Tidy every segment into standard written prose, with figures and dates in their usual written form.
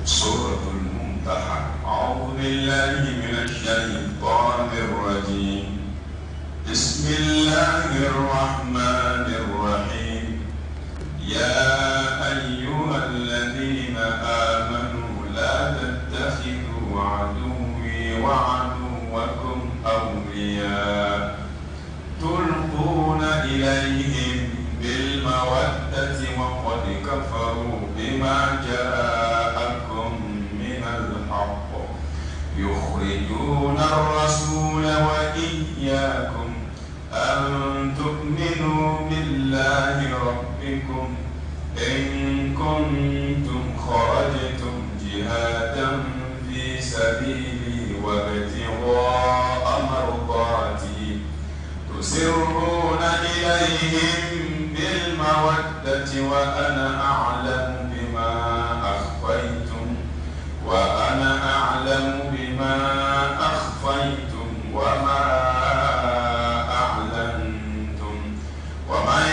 سورة الممتحنة. أعوذ بالله من الشيطان الرجيم. بسم الله الرحمن الرحيم. يا أيها الذين آمنوا لا تتخذوا عدوي وعدوكم أولياء تلقون إليهم بالمودة وقد كفروا بما جاءكم من الحق يخرجون الرسول وإياكم أن تؤمنوا بالله ربكم إن كنتم خرجتم جهادا في سبيلي وابتغاء مرضاتي تسرون إليهم بالمودة وأنا أعلم بما أخفيتم وأنا أعلم بما أخفيتم وما أعلنتم ومن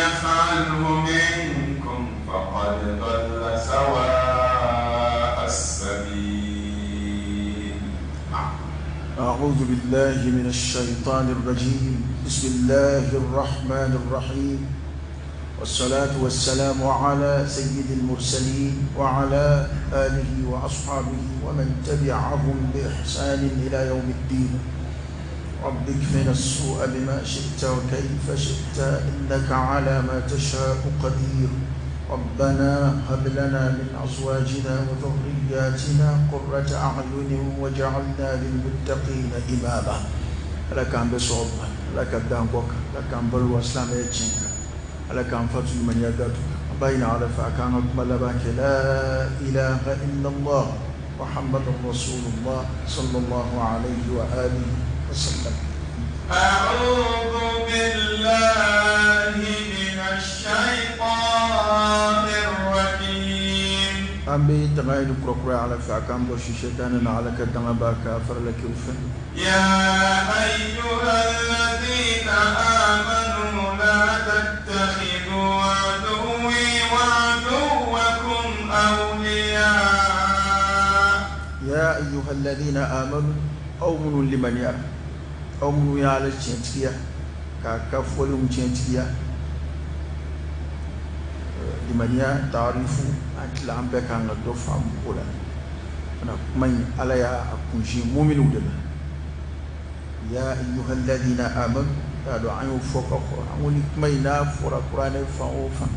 يفعله منكم فقد ضل سواء السبيل. أعوذ بالله من الشيطان الرجيم. بسم الله الرحمن الرحيم، والصلاة والسلام على سيد المرسلين وعلى آله وأصحابه ومن تبعهم بإحسان إلى يوم الدين. رب اكفنا السوء بما شئت وكيف شئت، إنك على ما تشاء قدير. ربنا هب لنا من أزواجنا وذرياتنا قرة أعين واجعلنا للمتقين إماما. Ala k'an bɛ sɔgɔma, Ala ka dan kɔ kan, Ala k'an balo silamɛya tiɲɛ kan, Ala k'an fatu limaniya datu kan. An b'a ɲini Ala fɛ a k'an ka kuma laban kɛ la ilaha illallah muhammadur rasulullah sallallahu alayhi wa alihi wa sallam. أعوذ بالله من الشيطان الرجيم. An bɛ tanga ɲini kura kura Ala fɛ a k'an bɔ sitani na, Ala ka danga b'a kan farala k'u fɛ. يا أيها الذين آمنوا لا تتخذوا عدوي وعدوكم أولياء. يا أيها الذين آمنوا, aw minnu limaniya, aw minnu y'Ala tiɲɛtigiya k'a ka fɔlenw tiɲɛtigiya. Limaniya taarifu, an tila an bɛɛ kan ka dɔ faamu o la. Kana kuma in, Ala y'a kunsin muminiw de la. يا أيها الذين آمنوا, y'a dɔn an y'o fɔ ka kɔrɔ, an ko ni kuma in n'a fɔra kuranɛ fan o fan,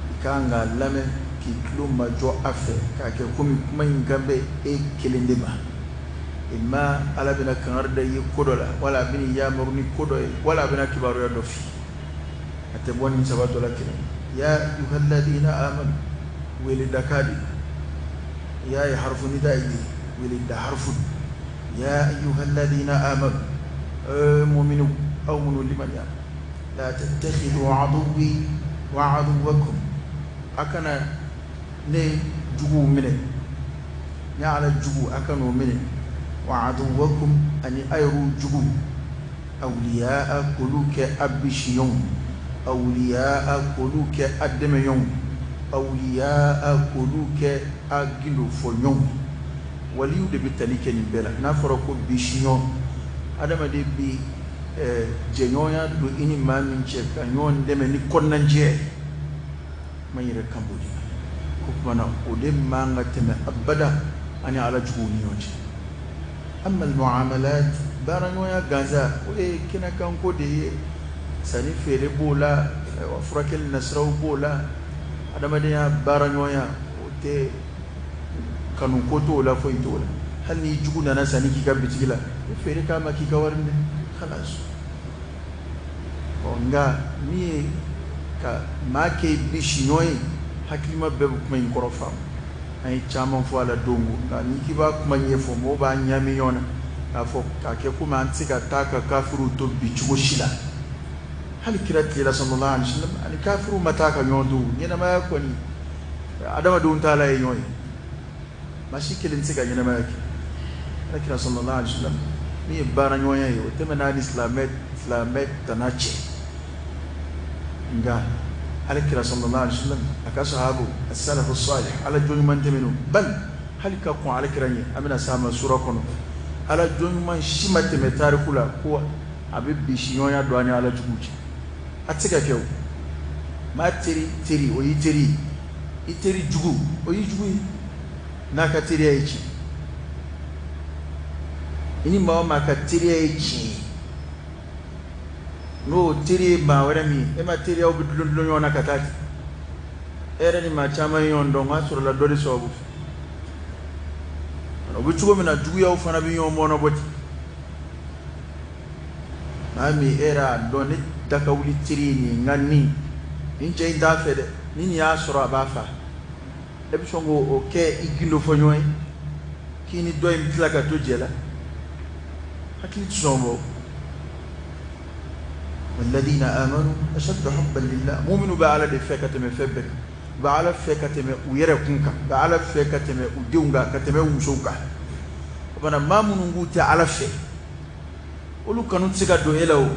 i kan k'a lamɛn k'i tulo majɔ a fɛ k'a kɛ komi kuma in kan bɛ e kelen de ma. Imma Ala bɛna kangari da i ye ko dɔ la, wala a bɛna yamaru ni ko dɔ ye, wala a bɛna kibaruya dɔ f'i ye. A tɛ bɔ nin saba dɔ la kelen. يا أيها الذين آمنوا, wele daka de. Ya ye harfu nida ye, wele da harfu. يا أيها الذين آمنوا, muminu, aw minnu limaniya, لا تتخذوا عدوي وعدوكم, a kana ne juguw minɛ, ne Ala jugu a kan'o minɛ, وعدوكم, ani a yɛrɛw jugu, أولياء, k'olu kɛ a bisiɲɔgɔnw, أولياء, k'olu kɛ a dɛmɛɲɔgɔnw, أولياء, k'olu kɛ a gindofɔɲɔgɔnw. Waliyu de bɛ tali kɛ nin bɛɛ la. N'a fɔra ko bisiɲɔgɔn, adamaden bi jɛɲɔgɔnya don i ni maa min cɛ ka ɲɔgɔn dɛmɛ ni kɔnɔnajɛ ma yɛrɛ kan b'o de ma. Ko tuma na o de man ka tɛmɛ abada ani Ala juguw ni ɲɔgɔn cɛ. أما المعاملات, baaraɲɔgɔnya gansan, o ye kɛnɛkanko de ye. Sanni feere b'o la, furakɛli nasiraw b'o la, adamadenya baaraɲɔgɔnya, o tɛ kanu ko t'o la, foyi t'o la. Hali ni jugu nana sanni k'i ka bitigi la, i feere k'a ma k'i ka wari minɛ, خلاص. Ɔ nka min ye ka maa kɛ bisiɲɔgɔn ye, hakilima bɛɛ bɛ kuma in kɔrɔ faamu. An ye caman fɔ a la don o, nka n'i k'i b'a kuma ɲɛfɔ, mɔgɔw b'a ɲami ɲɔgɔn na k'a fɔ k'a kɛ komi an tɛ se ka taa ka kafiriw to bi cogo si la. Hali kira tile la, صلى الله عليه وسلم, ani kafiriw ma taa ka ɲɔgɔn to. Ɲɛnamaya kɔni, adamadenw t'a la ye ɲɔgɔn ye, maa si kelen tɛ se ka ɲɛnamaya kɛ. Ala kira صلى الله عليه وسلم, min ye baara ɲɔgɔnya ye, o tɛmɛna ni silamɛ silamɛ tana cɛ. Nka Ala kira sallallahu alaihi wasallam, a ka sahabu, as-salafu salih, Ala jɔn ɲuman tɛmɛnenw, bal hali ka kɔn Ala kira ɲɛ, an bɛna s'a ma sura kɔnɔ, Ala jɔn ɲuman si ma tɛmɛ tariku la ko a bɛ bisiɲɔgɔnya don a ni Ala juguw cɛ. A tɛ se ka kɛ. O maa teri teri, o y'i teri ye, i teri jugu, o y'i jugu ye. N'a ka teriya ye tiɲɛ, i ni maa o maa ka teriya ye tiɲɛ ye, n'o teri ye maa wɛrɛ min ye, e ma teriyaw bɛ dulon dulon ɲɔgɔn na ka taa ten. E yɛrɛ ni maa caman ye ɲɔgɔn dɔn, k'a sɔrɔla dɔ de sababu fɛ. O bɛ cogo min na, juguyaw fana bɛ ɲɔgɔn mɔɔnɔbɔ ten. Maa min e yɛrɛ y'a dɔn ne da ka wuli teri ye nin ye, nka nin cɛ in t'a fɛ dɛ, ni nin y'a sɔrɔ a b'a fa. E bɛ sɔn k'o kɛ i gindo fɔ ɲɔgɔn ye k'i ni dɔ in bɛ tila ka to jɛ la? Hakili tɛ sɔn bɔ. Walladina amanu ashaddu hubban lillah, mu'minu bɛ Ala de fɛ ka tɛmɛ fɛn bɛɛ kan. U bɛ Ala fɛ ka tɛmɛ u yɛrɛ kun kan, u bɛ Ala fɛ ka tɛmɛ u denw kan, ka tɛmɛ u musow kan. O fana, maa minnu k'u tɛ Ala fɛ, olu kanu tɛ se ka don e la. O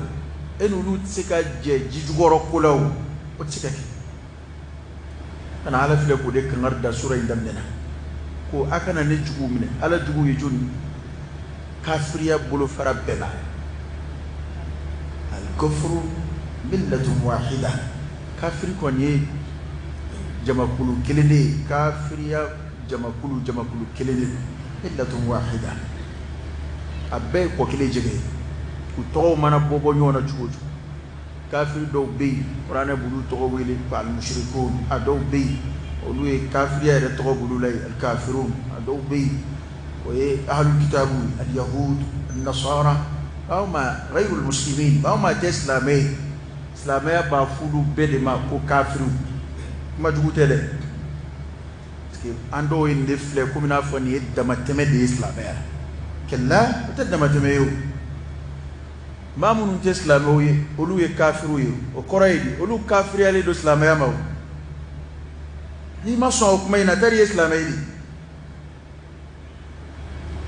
e n'olu tɛ se ka jɛ ji jukɔrɔ ko la. O tɛ se ka kɛ. Kana Ala filɛ k'o de kangari da sura in daminɛ na ko a kana ne juguw minɛ. Ala juguw ye jɔni? Kafiriya bolofara bɛɛ la. Al-kufru millatun wahida, kafiri kɔni ye jamakulu kelen de ye. Kafiriya jamakulu kelen de, millatun wahida, a bɛɛ ye kɔ kelen jɛgɛ ye. U tɔgɔw mana bɔ bɔ ɲɔgɔn na cogo o cogo, kafiri dɔw bɛ yen, kuranɛ b'olu tɔgɔ wele ko al-mushrikun. A dɔw bɛ yen, olu ye kafiriya yɛrɛ tɔgɔ b'olu la yen, al-kafirun. A dɔw bɛ yen, o ye ahlul kitabu, al-yahud, an-nasara, aw ma ghayrul muslimin, aw ma tɛ silamɛ ye. Silamɛya b'a f'olu bɛɛ de ma ko kafiriw. Kuma jugu tɛ dɛ, parce que an dɔw ye nin de filɛ komi n'a fɔ nin ye damatɛmɛ de ye silamɛya la. Kɛlɛ o tɛ damatɛmɛ ye. O maa minnu tɛ silamɛw ye, olu ye kafiriw ye. O kɔrɔ ye di? Olu kafiriyalen don silamɛya ma. O n'i ma sɔn o kuma in na, tari ye silamɛ ye di?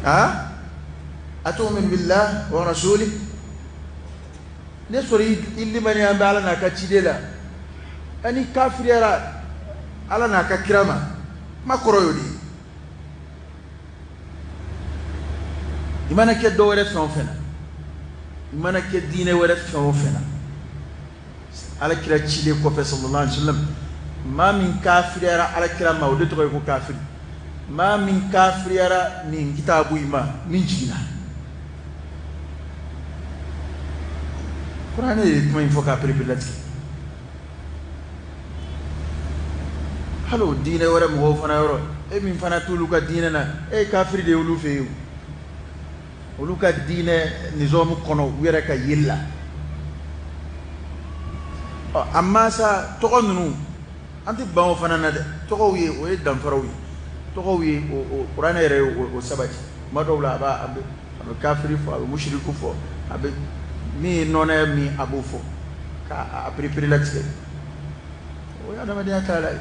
A atu'minu billah wa rasuli, ne sɔrɔ i limaniya bɛ Ala n'a ka ciden la, ani kafiriyara Ala n'a ka kira ma. Kuma kɔrɔ y'o de ye. I mana kɛ dɔ wɛrɛ fɛn o fɛn na, i mana kɛ diinɛ wɛrɛ fɛn o fɛn na, Ala kira cilen kɔfɛ sallallahu alaihi wasallam, maa min kafiriyara Ala kira ma, o de tɔgɔ ye ko kafiri. Maa min kafiriyara nin kitabu in ma min jiginna, kuranɛ ye kuma in fɔ k'a pereperelatigɛ. Hali o diinɛ wɛrɛ mɔgɔw fana yɔrɔ, e min fana t'olu ka diinɛ na, e ye kafiri de ye olu fɛ yen, olu ka diinɛ nizɔmu kɔnɔ, u yɛrɛ ka yeli la. Ɔ, a masa tɔgɔ ninnu, an tɛ ban o fana na dɛ. Tɔgɔw ye, o ye danfaraw ye. Tɔgɔw ye, o kuranɛ yɛrɛ ye o sabati. Tuma dɔw la, a b'a a bɛ kafiri fɔ, a bɛ musiriku fɔ, a bɛ min ye nɔnɛ min, a b'o fɔ k'a pereperelatigɛ. O ye adamadenya taala ye,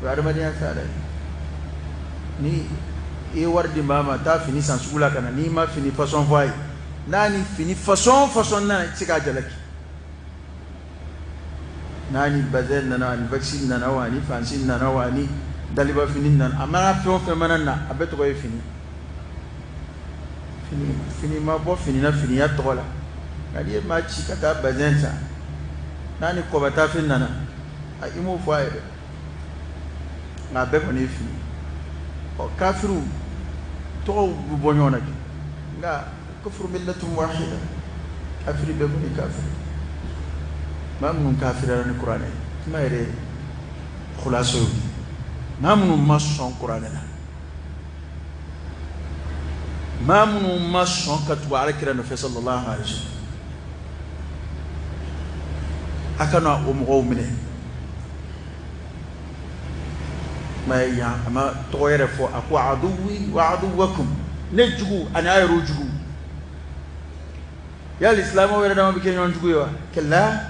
o ye adamadenya taala ye. Ni i ye wari di maa ma, taa fini san sugu la ka na, n'i ma fini fasɔn fɔ a ye, n'a ni fini fasɔn fasɔn nana, i tɛ se k'a jalaki. N'a ni bazɛn nana, ani waxi nana o, ani fansi nana o, ani daliba fini nana, a mana fɛn o fɛn mana na, a bɛɛ tɔgɔ ye fini. Fini ma bɔ fini na finiya tɔgɔ la. Nka n'i ye maa ci ka taa bazɛn san, n'a ni kɔbatafe nana, i m'o fɔ a ye dɛ, nka a bɛɛ kɔni ye fini. Ɔ, kafiriw tɔgɔw bɛ bɔ ɲɔgɔn na kɛ, nka kufuru millatun wahida, kafiri bɛɛ kɔni kafiri. Maa minnu kafiriyara ni kuranɛ ye, kuma yɛrɛ khulasa y'o ye. Maa minnu ma sɔn kuranɛ la, maa minnu ma sɔn ka tugu Ala kira nɔfɛ sallallahu alaihi wasallam, a kana o mɔgɔw minɛ. Ma yan, a ma tɔgɔ yɛrɛ fɔ, a ko aduwi wa aduwakum, ne jugu ani a yɛrɛ jugu. Yali silamɛw yɛrɛ dama bɛ kɛ ɲɔgɔn jugu ye wa? Kɛlɛ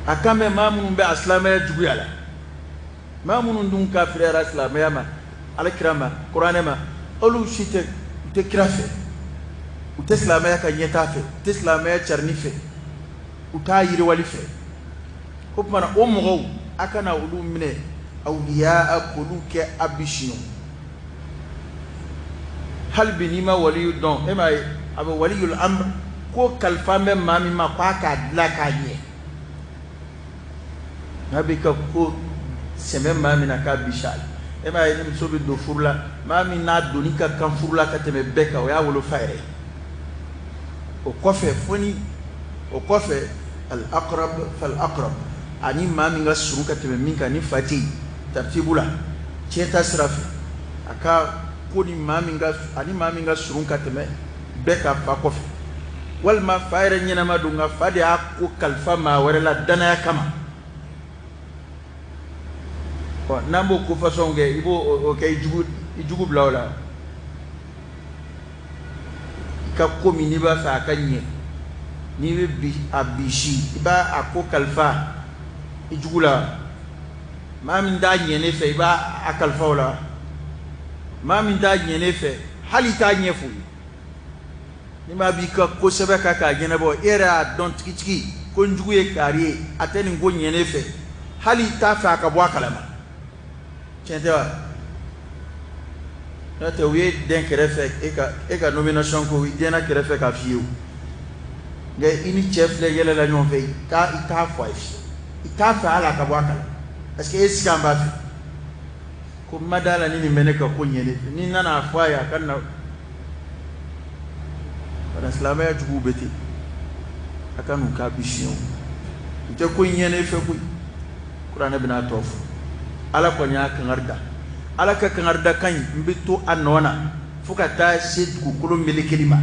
a kan bɛ maa minnu bɛ a silamɛya juguya la, maa minnu dun kafiriyara silamɛya ma, Ala kira ma, kuranɛ ma, olu si tɛ, u tɛ kira fɛ, u tɛ silamɛya ka ɲɛtaa fɛ, u tɛ silamɛya carinni fɛ. U t'a yiriwali fɛ. O tuma na, o mɔgɔw, a kana olu minɛ awliya, k'olu kɛ a bisiɲɔ. Hali bi, n'i ma waliyu dɔn, e m'a ye, a bɛ waliyul amr ko kalifa bɛ maa min ma k'a k'a dilan k'a ɲɛ, n'a b'i ka ko sɛmɛ maa min na k'a bisi a la. E m'a ye, ni muso bɛ don furu la, maa min n'a donni ka kan furu la ka tɛmɛ bɛɛ kan, o y'a wolofa yɛrɛ ye. O kɔfɛ, fo ni o kɔfɛ, al aqrab fal aqrab, ani maa min ka surun ka tɛmɛ min kan ni fa tɛ yen. Tartibu la, cɛ ta sira fɛ, a ka ko ni maa min ka, ani maa min ka surun ka tɛmɛ bɛɛ ka fa kɔfɛ, walima fa yɛrɛ ɲɛnama don, nka fa de y'a ko kalifa maa wɛrɛ la danaya kama. Ɔ, n'an b'o ko fasɔnw kɛ, i b'o o kɛ i jugu, i jugu bila o la. I ka ko min n'i b'a fɛ a ka ɲɛ, n'i bɛ bi a bisi, i b'a a ko kalifa i jugu la. Maa min t'a ɲɛ ne fɛ, i b'a a kalifa o la. Maa min t'a ɲɛ ne fɛ, hali i t'a ɲɛ f'o ye. Ni maa b'i ka ko sɛbɛn kan k'a ɲɛnabɔ, e yɛrɛ y'a dɔn tigitigi ko n jugu ye kari ye, a tɛ nin ko ɲɛ ne fɛ, hali i t'a fɛ a ka bɔ a kalama. Tiɲɛ tɛ wa? N'o tɛ, u ye den kɛrɛfɛ, e ka nomination ko, i denna kɛrɛfɛ k'a f'i ye o. Nka i ni cɛ filɛ yɛlɛ la ɲɔgɔn fɛ, i t'a fɔ a ye fiyewu, i t'a fɛ hali a ka bɔ a kalama, parce que e sigi an b'a fɛ ko n ma da la ni nin bɛ ne ka ko ɲɛ ne fɛ, ni n nana a fɔ a ye, a ka na. Bana silamɛya juguw bɛ ten, a ka n'u k'a bisiɲɛ o, u tɛ ko ɲɛ ne fɛ koyi. Kuranɛ bɛna a tɔ fɔ. Ala kɔni y'a kangari da. Ala ka kangari da ka ɲi, n bɛ to a nɔ na fo ka taa se dugukolo melekeli ma.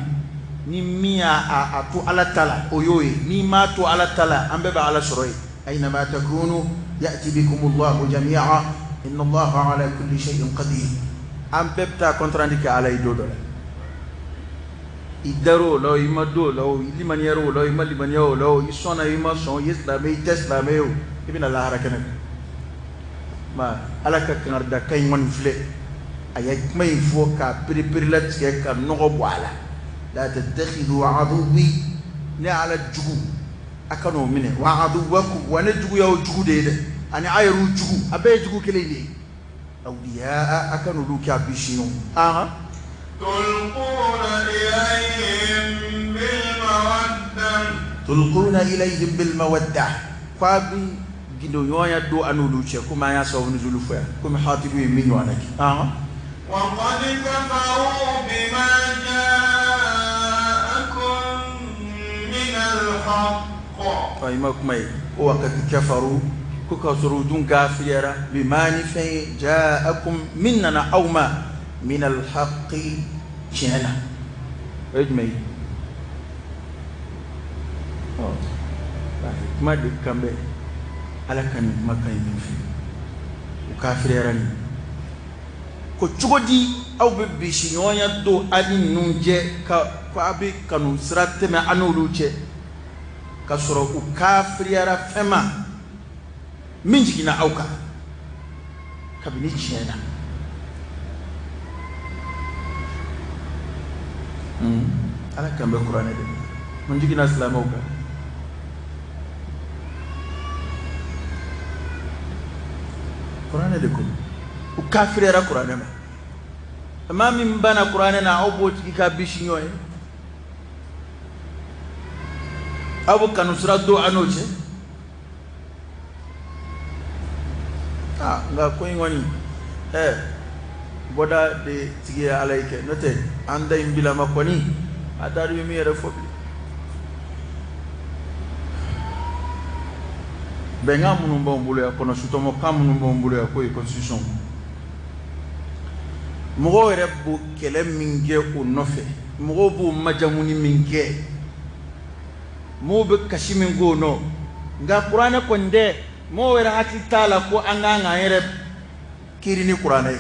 Ni min y'a a to Ala ta la, o y'o ye. N'i m'a to Ala ta la, an bɛɛ bɛ Ala sɔrɔ yen. Aynama takunu ya'ti bikumullahu jami'a inna Allaha ala kulli shay'in qadir. An bɛɛ bɛ taa compte rendu kɛ Ala ye don dɔ la. I dar'o la o, i ma don o la o, i limaniyara o la o, i ma limaniya o la o, i sɔnna, i ma sɔn, i ye silamɛ, i tɛ silamɛ ye o, i bɛna lahara kɛnɛ kan. Ma Ala ka kangarida kan in kɔni filɛ, a ye kuma in fɔ k'a pereperelatigɛ ka nɔgɔ bɔ a la: la tattakhidu aduwwi, ne Ala jugu, a ka n'o minɛ, wa aduwwakum, wa ne jugu y'aw jugu de ye dɛ, ani a yɛrɛw jugu, a bɛɛ ye jugu kelen de ye, awliya, a ka n'olu kɛ a bisiɲɛw ahan. تلقون إليهم بالمودة. Tulquna ilayhim bil mawadda, k'a bi gindoɲɔgɔnya don a n'olu cɛ, komi an y'a sababu nuzulu fɔ yan, komi Hatibu ye min ɲɔgɔnna kɛ ahan. وقد كفروا بما جاءكم من الحق. Ɔ, i ma kuma ye ko waqad kafaru, ko k'a sɔrɔ u dun kafiriyara, bima, ni fɛn ye, ja'akum, min nana aw ma, min alhaqi, tiɲɛ na. O ye jumɛn ye? Ɔ, kuma de kan bɛ Ala ka nin kumakan ye min fɛ, u kafiriyara nin ko cogo di? Aw bɛ bisiɲɔgɔnya don a ni ninnu cɛ, ka ko a bɛ kanu sira tɛmɛ a n'olu cɛ, ka sɔrɔ u kafiriyara fɛn ma min jiginna aw kan kabini tiɲɛ na. Ala kan bɛ kuranɛ de mun jiginna silamɛw kan. Kuranɛ de ko u kafiriyara kuranɛ ma. Maa min banna kuranɛ na, aw b'o tigi ka bisi ɲɔgɔn ye, aw bɛ kanu sira don a n'o cɛ. Aa, nka ko in kɔni, bɔda de tigi ye Ala ye kɛ, n'o tɛ an da in bilama kɔni, a t'a dɔn i bɛ min yɛrɛ fɔ bilen. Bɛnkan minnu b'anw bolo yan, kɔnɔ sutɔmɔkan minnu b'anw bolo yan, k'o ye constitution, mɔgɔw yɛrɛ b'o kɛlɛ min kɛ o nɔfɛ, mɔgɔw b'o majamuni min kɛ, mɔgɔw bɛ kasi min k'o nɔ. Nka kuranɛ kɔni tɛ, mɔgɔw yɛrɛ hakili t'a la ko an kan k'an yɛrɛ kiiri ni kuranɛ ye.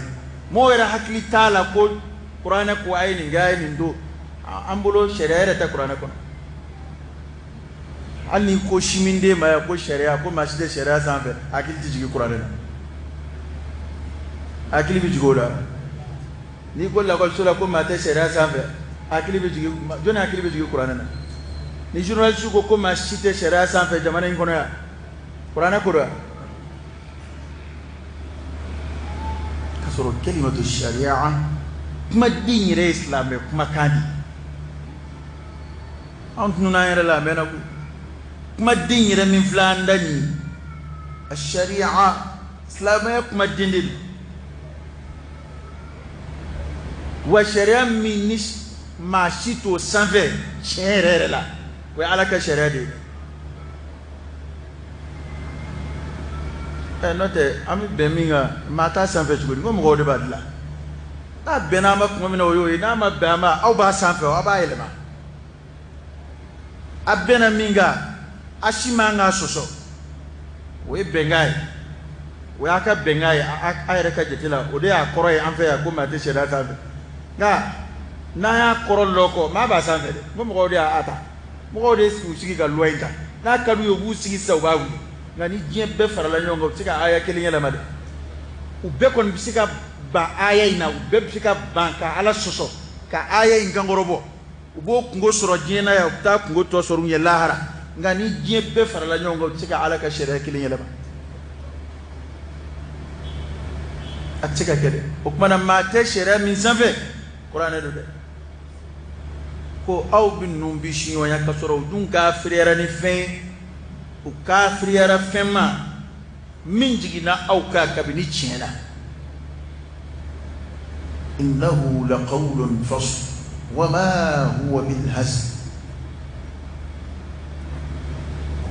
Mɔgɔw yɛrɛ hakili t'a la ko kuranɛ ko a ye nin kɛ, a ye nin don. An bolo sariya yɛrɛ tɛ kuranɛ kɔnɔ. Hali ni ko siminden ma yan ko sariya, ko maa si tɛ sariya sanfɛ, hakili tɛ jigin kuranɛ na, hakili bɛ jigin o la. N'i ko lakɔliso la ko maa tɛ sariya sanfɛ, hakili bɛ jigin jɔnni? Hakili bɛ jigin kuranɛ na. Ni journaliste ko ko maa si tɛ sariya sanfɛ jamana in kɔnɔ yan, kuranɛ ko don wa? K'a sɔrɔ kalimatu sariya kumaden yɛrɛ ye silamɛ kumakan de ye. Anw tununna an yɛrɛ la a mɛnna koyi. Kumaden yɛrɛ min filɛ an da nin ye, sariya silamɛya kumaden de don. Wa sariya min ni maa si t'o sanfɛ tiɲɛ yɛrɛ yɛrɛ la, o ye Ala ka sariya de ye. Ɛ n'o tɛ an bɛ bɛn min kan, maa t'a sanfɛ cogo di? N ko mɔgɔw de b'a dilan. N'a bɛnna an ma tuma min na, o y'o ye. N'a ma bɛn an ma, aw b'a sanfɛ, aw b'a yɛlɛma. A bɛnna min kan, a si man k'a sɔsɔ, o ye bɛnkan ye, o y'a ka bɛnkan ye a yɛrɛ ka jate la. O de y'a kɔrɔ ye an fɛ yan ko maa tɛ sariya sanfɛ. Nka n'an y'a kɔrɔ lɔkɔ, maa b'a sanfɛ dɛ. N ko mɔgɔw de y'a ta, mɔgɔw de y'u sigi ka loi in ta. N'a ka d'u ye, u b'u sigi sisan, u b'a wuli. Nka ni diɲɛ bɛɛ farala ɲɔgɔn kan, u bɛ se ka aya kelen yɛlɛma dɛ. U bɛɛ kɔni bɛ se ka ban aya in na, u bɛɛ bɛ se ka ban ka Ala sɔsɔ ka aya in kankɔrɔbɔ. U b'o kungo sɔrɔ diɲɛ na yan, u bɛ taa kungo tɔ sɔrɔ u ɲɛ lahara. Nka ni diɲɛ bɛɛ farala ɲɔgɔn kan, u tɛ se ka Ala ka sariya kelen yɛlɛma. A tɛ se ka kɛ dɛ. O tuma na maa tɛ sariya min sanfɛ, kuranɛ don dɛ. Ko aw bɛ ninnu bi siɲɔgɔnya ka sɔrɔ u dun kafiriyara ni fɛn ye, u kafiriyara fɛn ma min jiginna aw kan kabini tiɲɛ na. Innahu laqawlun fasl wa ma huwa bilhazl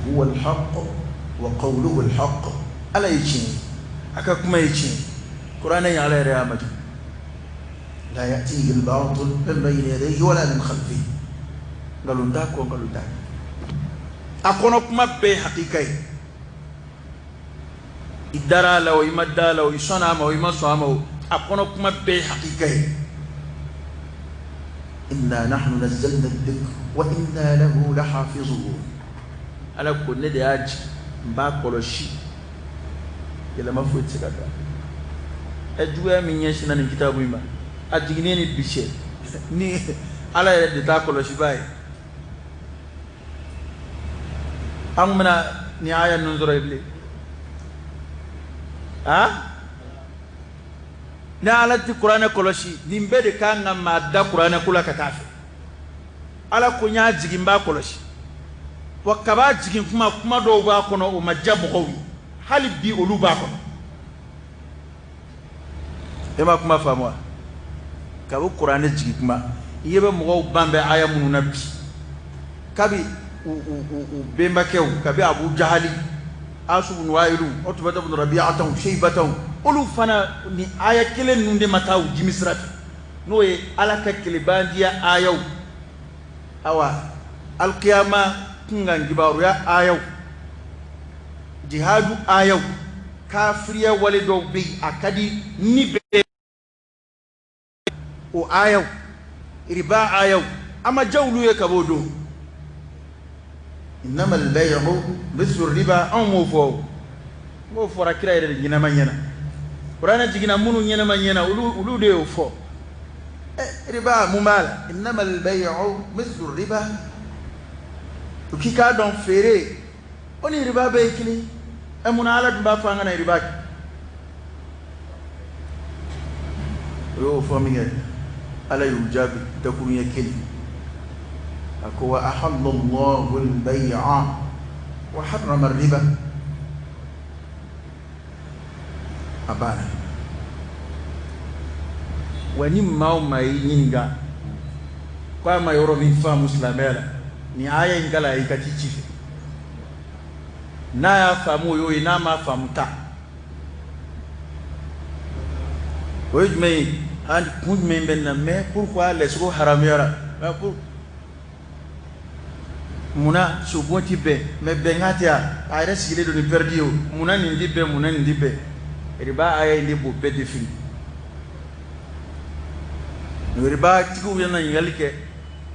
huwa alhaq wa qawluhu alhaq. Ala ye tiɲɛ ye, a ka kuma ye tiɲɛ ye. Kuranɛ in, Ala yɛrɛ y'a majigin. La ya'tihi albatil min bayni yadayhi wala min khalfihi. Nkalon t'a kɔ, nkalon t'a ɲɛ. A kɔnɔ kuma bɛɛ ye hakika ye. I dara a la o, i ma da a la o, i sɔnna a ma o, i ma sɔn a ma o, a kɔnɔ kuma bɛɛ ye hakika ye. Inna nahnu nazzalna dhikr wa inna lahu lahafizun. Ala ko ne de y'a jigin, n b'a kɔlɔsi, yɛlɛma foyi tɛ se ka don a la. Ɛ, juguya min ɲɛsinna nin kitabu in ma a jiginnen ni bi cɛ, ni Ala yɛrɛ de t'a kɔlɔsibaa ye, an kun bɛna nin aya ninnu sɔrɔ yen bilen? A ni Ala tɛ kuranɛ kɔlɔsi, nin bɛɛ de kan ka maa da kuranɛ ko la ka taa fɛ. Ala ko n y'a jigin, n b'a kɔlɔsi. Wa kab'a jigin kuma, kuma dɔw b'a kɔnɔ, o ma diya mɔgɔw ye, hali bi olu b'a kɔnɔ. E ma kuma faamu wa? Kabi kuranɛ jigin kuma, i ɲɛ bɛ mɔgɔw ban bɛ aya minnu na bi, kabi u bɛnbakɛw, kabi Abu Jahali, Asu bin Wayilu, Utubata bin Rabi'ataw, Seibataw, olu fana ni aya kelen ninnu de ma taa u jimi sira fɛ, n'o ye Ala ka kelebandiya ayaw, awa alkiyama kunkan kibaruya ayaw, jihadu ayaw, kafiriya wale dɔw bɛ yen a ka di ni bɛɛ o ayaw, riba ayaw, a ma diya olu ye ka b'o don. Innama al-bay'u mithlu riba. Anw m'o fɔ o, n'o fɔra kira yɛrɛ de ɲɛnama ɲɛna. Kuranɛ jiginna minnu ɲɛnama ɲɛna, olu de y'o fɔ. Ɛ, riba mun b'a la? Innama al-bay'u mithlu riba. U k'i k'a dɔn feere o ni riba bɛɛ ye kelen. Ɛ, munna Ala dun b'a fɔ an kana riba kɛ? O y'o fɔ min kɛ, Ala y'u jaabi dakuruɲɛ kelen. A ko wa ahalla Allahu al-bay'a wa harrama riba. A banna. Wa ni maa o maa y'i ɲininka ko a ma yɔrɔ min faamu silamɛya la, nin aya in kalan, i ka ci ci fɛ. N'a y'a faamu, o y'o ye. N'a m'a faamu ta, o ye jumɛn ye? An kun jumɛn bɛ nin na? Mais pourquoi lɛsogo haramuyara? Mais pour munna sobon ti bɛn? Mais bɛnkan tɛ yan, a yɛrɛ sigilen don ni perdu ye o. Munna nin ti bɛn, munna nin ti bɛn? Riba aya in de b'o bɛɛ défini. Riba tigiw bɛna ɲininkali kɛ,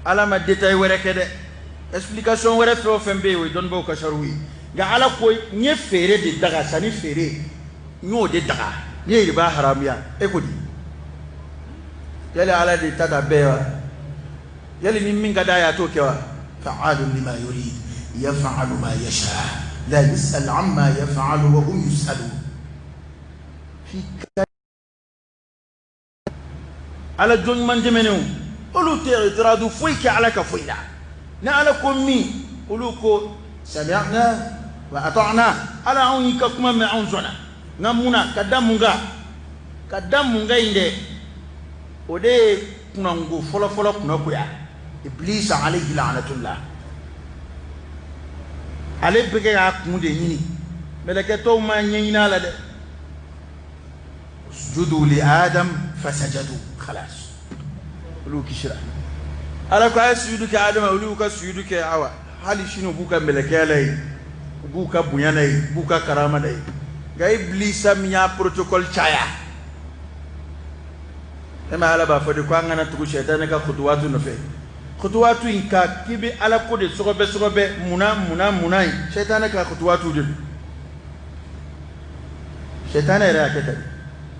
Ala ma détail wɛrɛ kɛ dɛ. Explication wɛrɛ fɛn o fɛn bɛ yen, o ye dɔnnibaaw ka sariw ye. Nka Ala ko n ye feere de daga, sanni feere n y'o de daga, n ye riba haramuya. E ko di? Yali Ala de ta ta bɛɛ wa? Yali ni min ka d'a ye, a t'o kɛ wa? Fa'alun lima yurid, yaf'alu ma yasha, la yus'al amma yaf'alu wa hum yus'alun. Fi ala jɔn ɲuman tɛmɛnenw, olu tɛ itiradu foyi kɛ Ala ka foyi la. Ni Ala ko min, olu ko sami'na wa ata'na. Ala, anw y'i ka kuma mɛn, anw sɔnna. Nka mun na? Ka da mun kan? Ka da mun kan in dɛ, o de ye kunnango fɔlɔfɔlɔ kunnagoya. Iblisa alayhi la'natullah, ale bɛ kɛ k'a kun de ɲini. Mɛlɛkɛ tɔw ma ɲɛɲini a la dɛ. Usjudu li Adam fasajadu, khalas, olu kisira. Ala ko a ye sujudu kɛ Adama, olu y'u ka sujudu kɛ. Awa, hali sini u b'u ka mɛlɛkɛya la yen, u b'u ka bonya na yen, u b'u ka karama na yen. Nka Iblisa min y'a protocole caya, e ma Ala b'a fɔ de ko an kana tugu sɛtanɛ ka kutuwatu nɔfɛ. Kutuwatu in ka k'i bɛ Ala ko de sɔgɔbɛ sɔgɔbɛ, munna munna munna in, sɛtanɛ ka kutuwatu de don. Sɛtanɛ yɛrɛ y'a kɛ tan.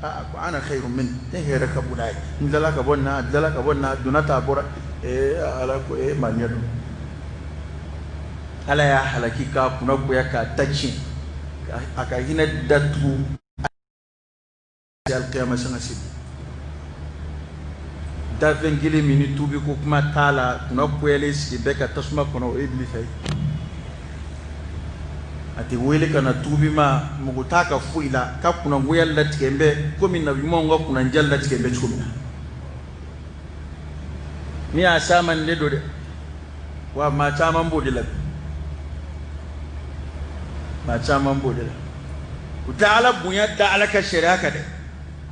Aa, ko ana khairu min, ne hɛrɛ ka bon n'a ye, n tilala ka bɔ nin na, a tilala ka bɔ nin na, a donna tan, a bɔra. Ee Ala ko ee maa ɲɛ don. Ala y'a halaki k'a kunna goya, k'a ta tiɲɛ, a ka hinɛ datugu alikiyama sanga seli. Dafɛn kelen min ni tuubi ko kuma t'a la, kunna goyalen sigi bɛɛ ka tasuma kɔnɔ, o ye Ibilisa ye. A tɛ wele ka na tuubi ma, mɔgɔ t'a ka foyi la, ka kunnagoya latigɛ bɛ komi nabi ɲumanw ka kunnandiya latigɛ bɛ cogo min na. Min y'a s'a ma, nin de don dɛ. Wa maa caman b'o de la bi, maa caman b'o de la. U tɛ Ala bonya da Ala ka sariya kan dɛ.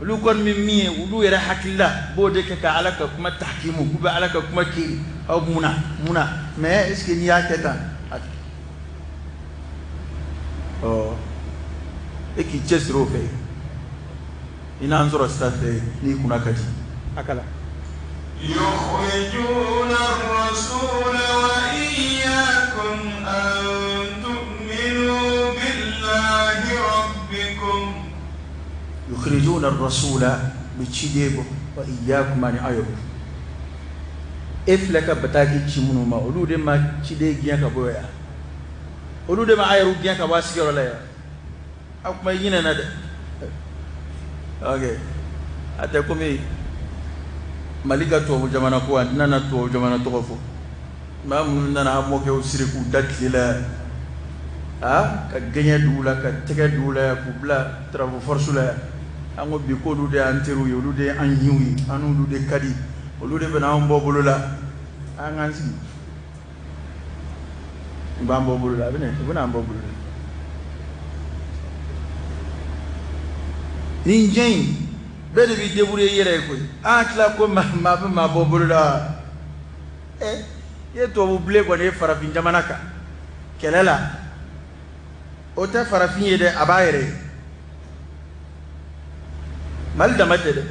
Olu kɔni bɛ min ye, olu yɛrɛ hakilila b'o de kɛ ka Ala ka kuma tahkimu, k'u bɛ Ala ka kuma kiiri. Aw munna munna? Mais est ce que n'i y'a kɛ tan, ɔ e k'i cɛsiri o fɛ, i n'an sɔrɔ sira fɛ n'i kunna ka di a kala. يخرجون الرسول وإياكم أن تؤمنوا بالله ربكم. يخرجون الرسول, bɛ ciden bɔ, wa iyyakum, ani aw yɛrɛ. E filɛ ka bataki ci minnu ma, olu de ma ciden gɛn ka bɔ yan, olu de ma a yɛrɛ gɛn ka bɔ a sigiyɔrɔ la yan. A kuma i ɲinɛna dɛ. Ok, a tɛ komi Mali ka tubabu jamana ko, an tɛna na tubabu jamana tɔgɔ fɔ. Maa minnu nana an mɔkɛw siri k'u da tile la yan, a ka gɛɲɛ d'u la, ka tɛgɛ d'u la yan, k'u bila travaux forcés la yan, an ko bi k'olu de y'an teriw ye, olu de y'an ɲiw ye, an n'olu de ka di, olu de bɛna anw bɔ bolo la. An k'an sigi, u b'an bɔ bolo la, a bɛna, u bɛna an bɔ bolo la. Nin diɲɛ in, bɛɛ de b'i débrouiller i yɛrɛ ye koyi. An tila ko maa maa bɛ maa bɔ bolo la. Ɛ, i ye tubabu bilen kɔni ye farafin jamana kan kɛlɛ la, o tɛ farafin ye dɛ, a b'a yɛrɛ ye. Mali dama tɛ dɛ,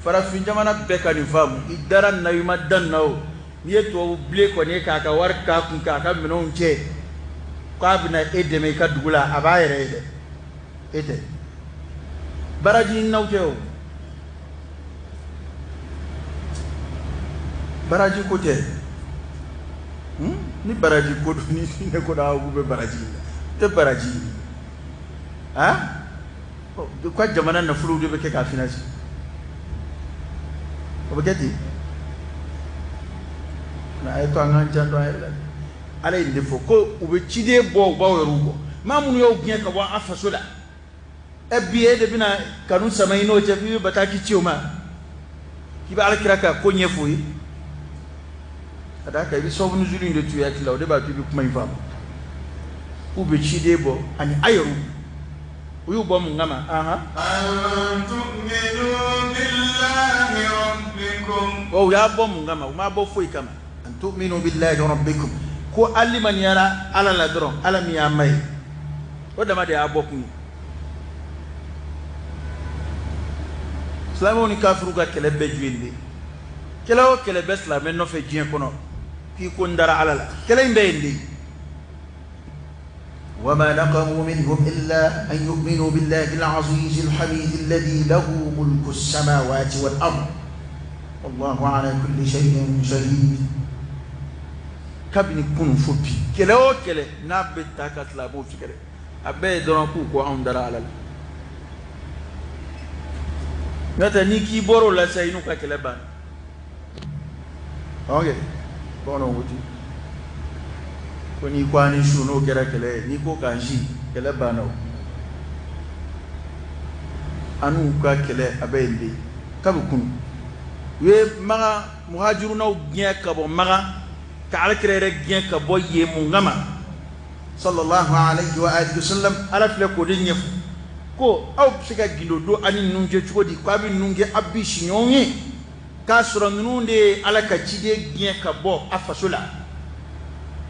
farafin jamana bɛɛ ka nin faamu. I dara nin na, i ma da nin na o, n'i ye tubabu bilen kɔni ye k'a ka wari k'a kun, k'a ka minɛnw cɛ, k'a bɛna e dɛmɛ i ka dugu la, a b'a yɛrɛ ye dɛ, e tɛ. Baraji ɲininaw tɛ o, baraji ko tɛ. Ni baraji ko don, ni ne ko don, aw bɛ baraji ɲini, tɛ baraji ɲini. Ah, u ka jamana nafolow de bɛ kɛ k'a financer, o bɛ kɛ ten. A ye to an k'an janto an yɛrɛ la. Ala ye nin de fɔ ko u bɛ ciden bɔ, u b'aw yɛrɛw bɔ. Maa minnu y'aw gɛn ka bɔ an faso la, ɛ, bi e de bɛna kanu sama i n'o cɛ f'i bɛ bataki ci o ma k'i bɛ Ala kira ka ko ɲɛf'o ye. Ka d'a kan i bɛ sababu nuzuli in de tu i hakili la, o de b'a to i bɛ kuma in faamu. K'u bɛ ciden bɔ ani a yɛrɛw, u y'u bɔ mun kama? Ahan. أن تؤمنوا بالله ربكم. Ɔ, u y'a bɔ mun kama? U m'a bɔ foyi kama. An tu'minu billahi rabbikum, ko a limaniyara Ala la dɔrɔn, Ala min y'a ma ye, o dama de y'a bɔ kun ye. Silamɛw ni kafiru ka kɛlɛ bɛɛ ju ye nin de ye. Kɛlɛ o kɛlɛ bɛ silamɛ nɔfɛ diɲɛ kɔnɔ, k'i ko n dara Ala la, kɛlɛ in bɛɛ ye nin de ye. وما نقموا منهم إلا أن يؤمنوا بالله العزيز الحميد الذي له ملك السماوات والأرض والله على كل شيء شهيد. Kabini kunun fo bi, kɛlɛ o kɛlɛ n'a bɛ taa ka silamɛw sɛgɛrɛ, a bɛɛ ye dɔrɔn k'u ko anw dara Ala la. N'o tɛ n'i k'i bɔr'o la sisan, i n'u ka kɛlɛ banna. Ok, bamananw ko ten ko n'i ko a ni su, n'o kɛra kɛlɛ ye, n'i ko k'an si, kɛlɛ banna. O an n'u ka kɛlɛ, a bɛ yen de kabi kunun. U ye Makan muhajirunaw gɛn ka bɔ Makan, ka Alakira yɛrɛ gɛn ka bɔ yen. Mun kama? Sallallahu alayhi wa alihi wa sallam. Ala filɛ k'o de ɲɛfɔ ko aw bɛ se ka gindo don ani ninnu cɛ cogo di, ko a bɛ ninnu kɛ aw bi siɲɔgɔn ye, k'a sɔrɔ ninnu de ye Ala ka ciden gɛn ka bɔ a faso la,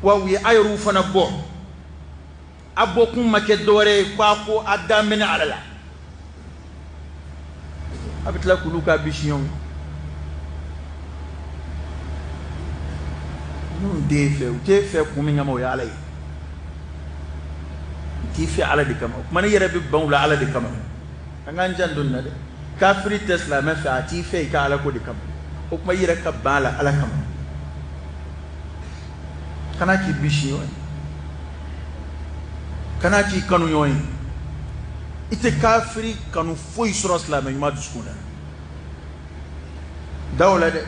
wa u ye a yɛrɛw fana bɔ. A bɔkun ma kɛ dɔwɛrɛ ye ko a ko a dan bɛ ne Ala la. A bɛ tila k'olu k'a bi siɲɔgɔn ye. Ninnu t'e fɛ, u t'e fɛ kun min kama, o ye Ala ye. U t'i fɛ Ala de kama. O tuma ne yɛrɛ bɛ ban u la Ala de kama. An k'an janto nin na dɛ. Kafiri tɛ silamɛ fɛ, a t'i fɛ i ka Ala ko de kama. O tuma i yɛrɛ ka ban a la Ala kama, kana k'i bi siɲɔgɔn ye, kana k'i kanu ɲɔgɔn ye. I tɛ kafiri kanu foyi sɔrɔ silamɛ ɲuman dusukun na. Da o la dɛ.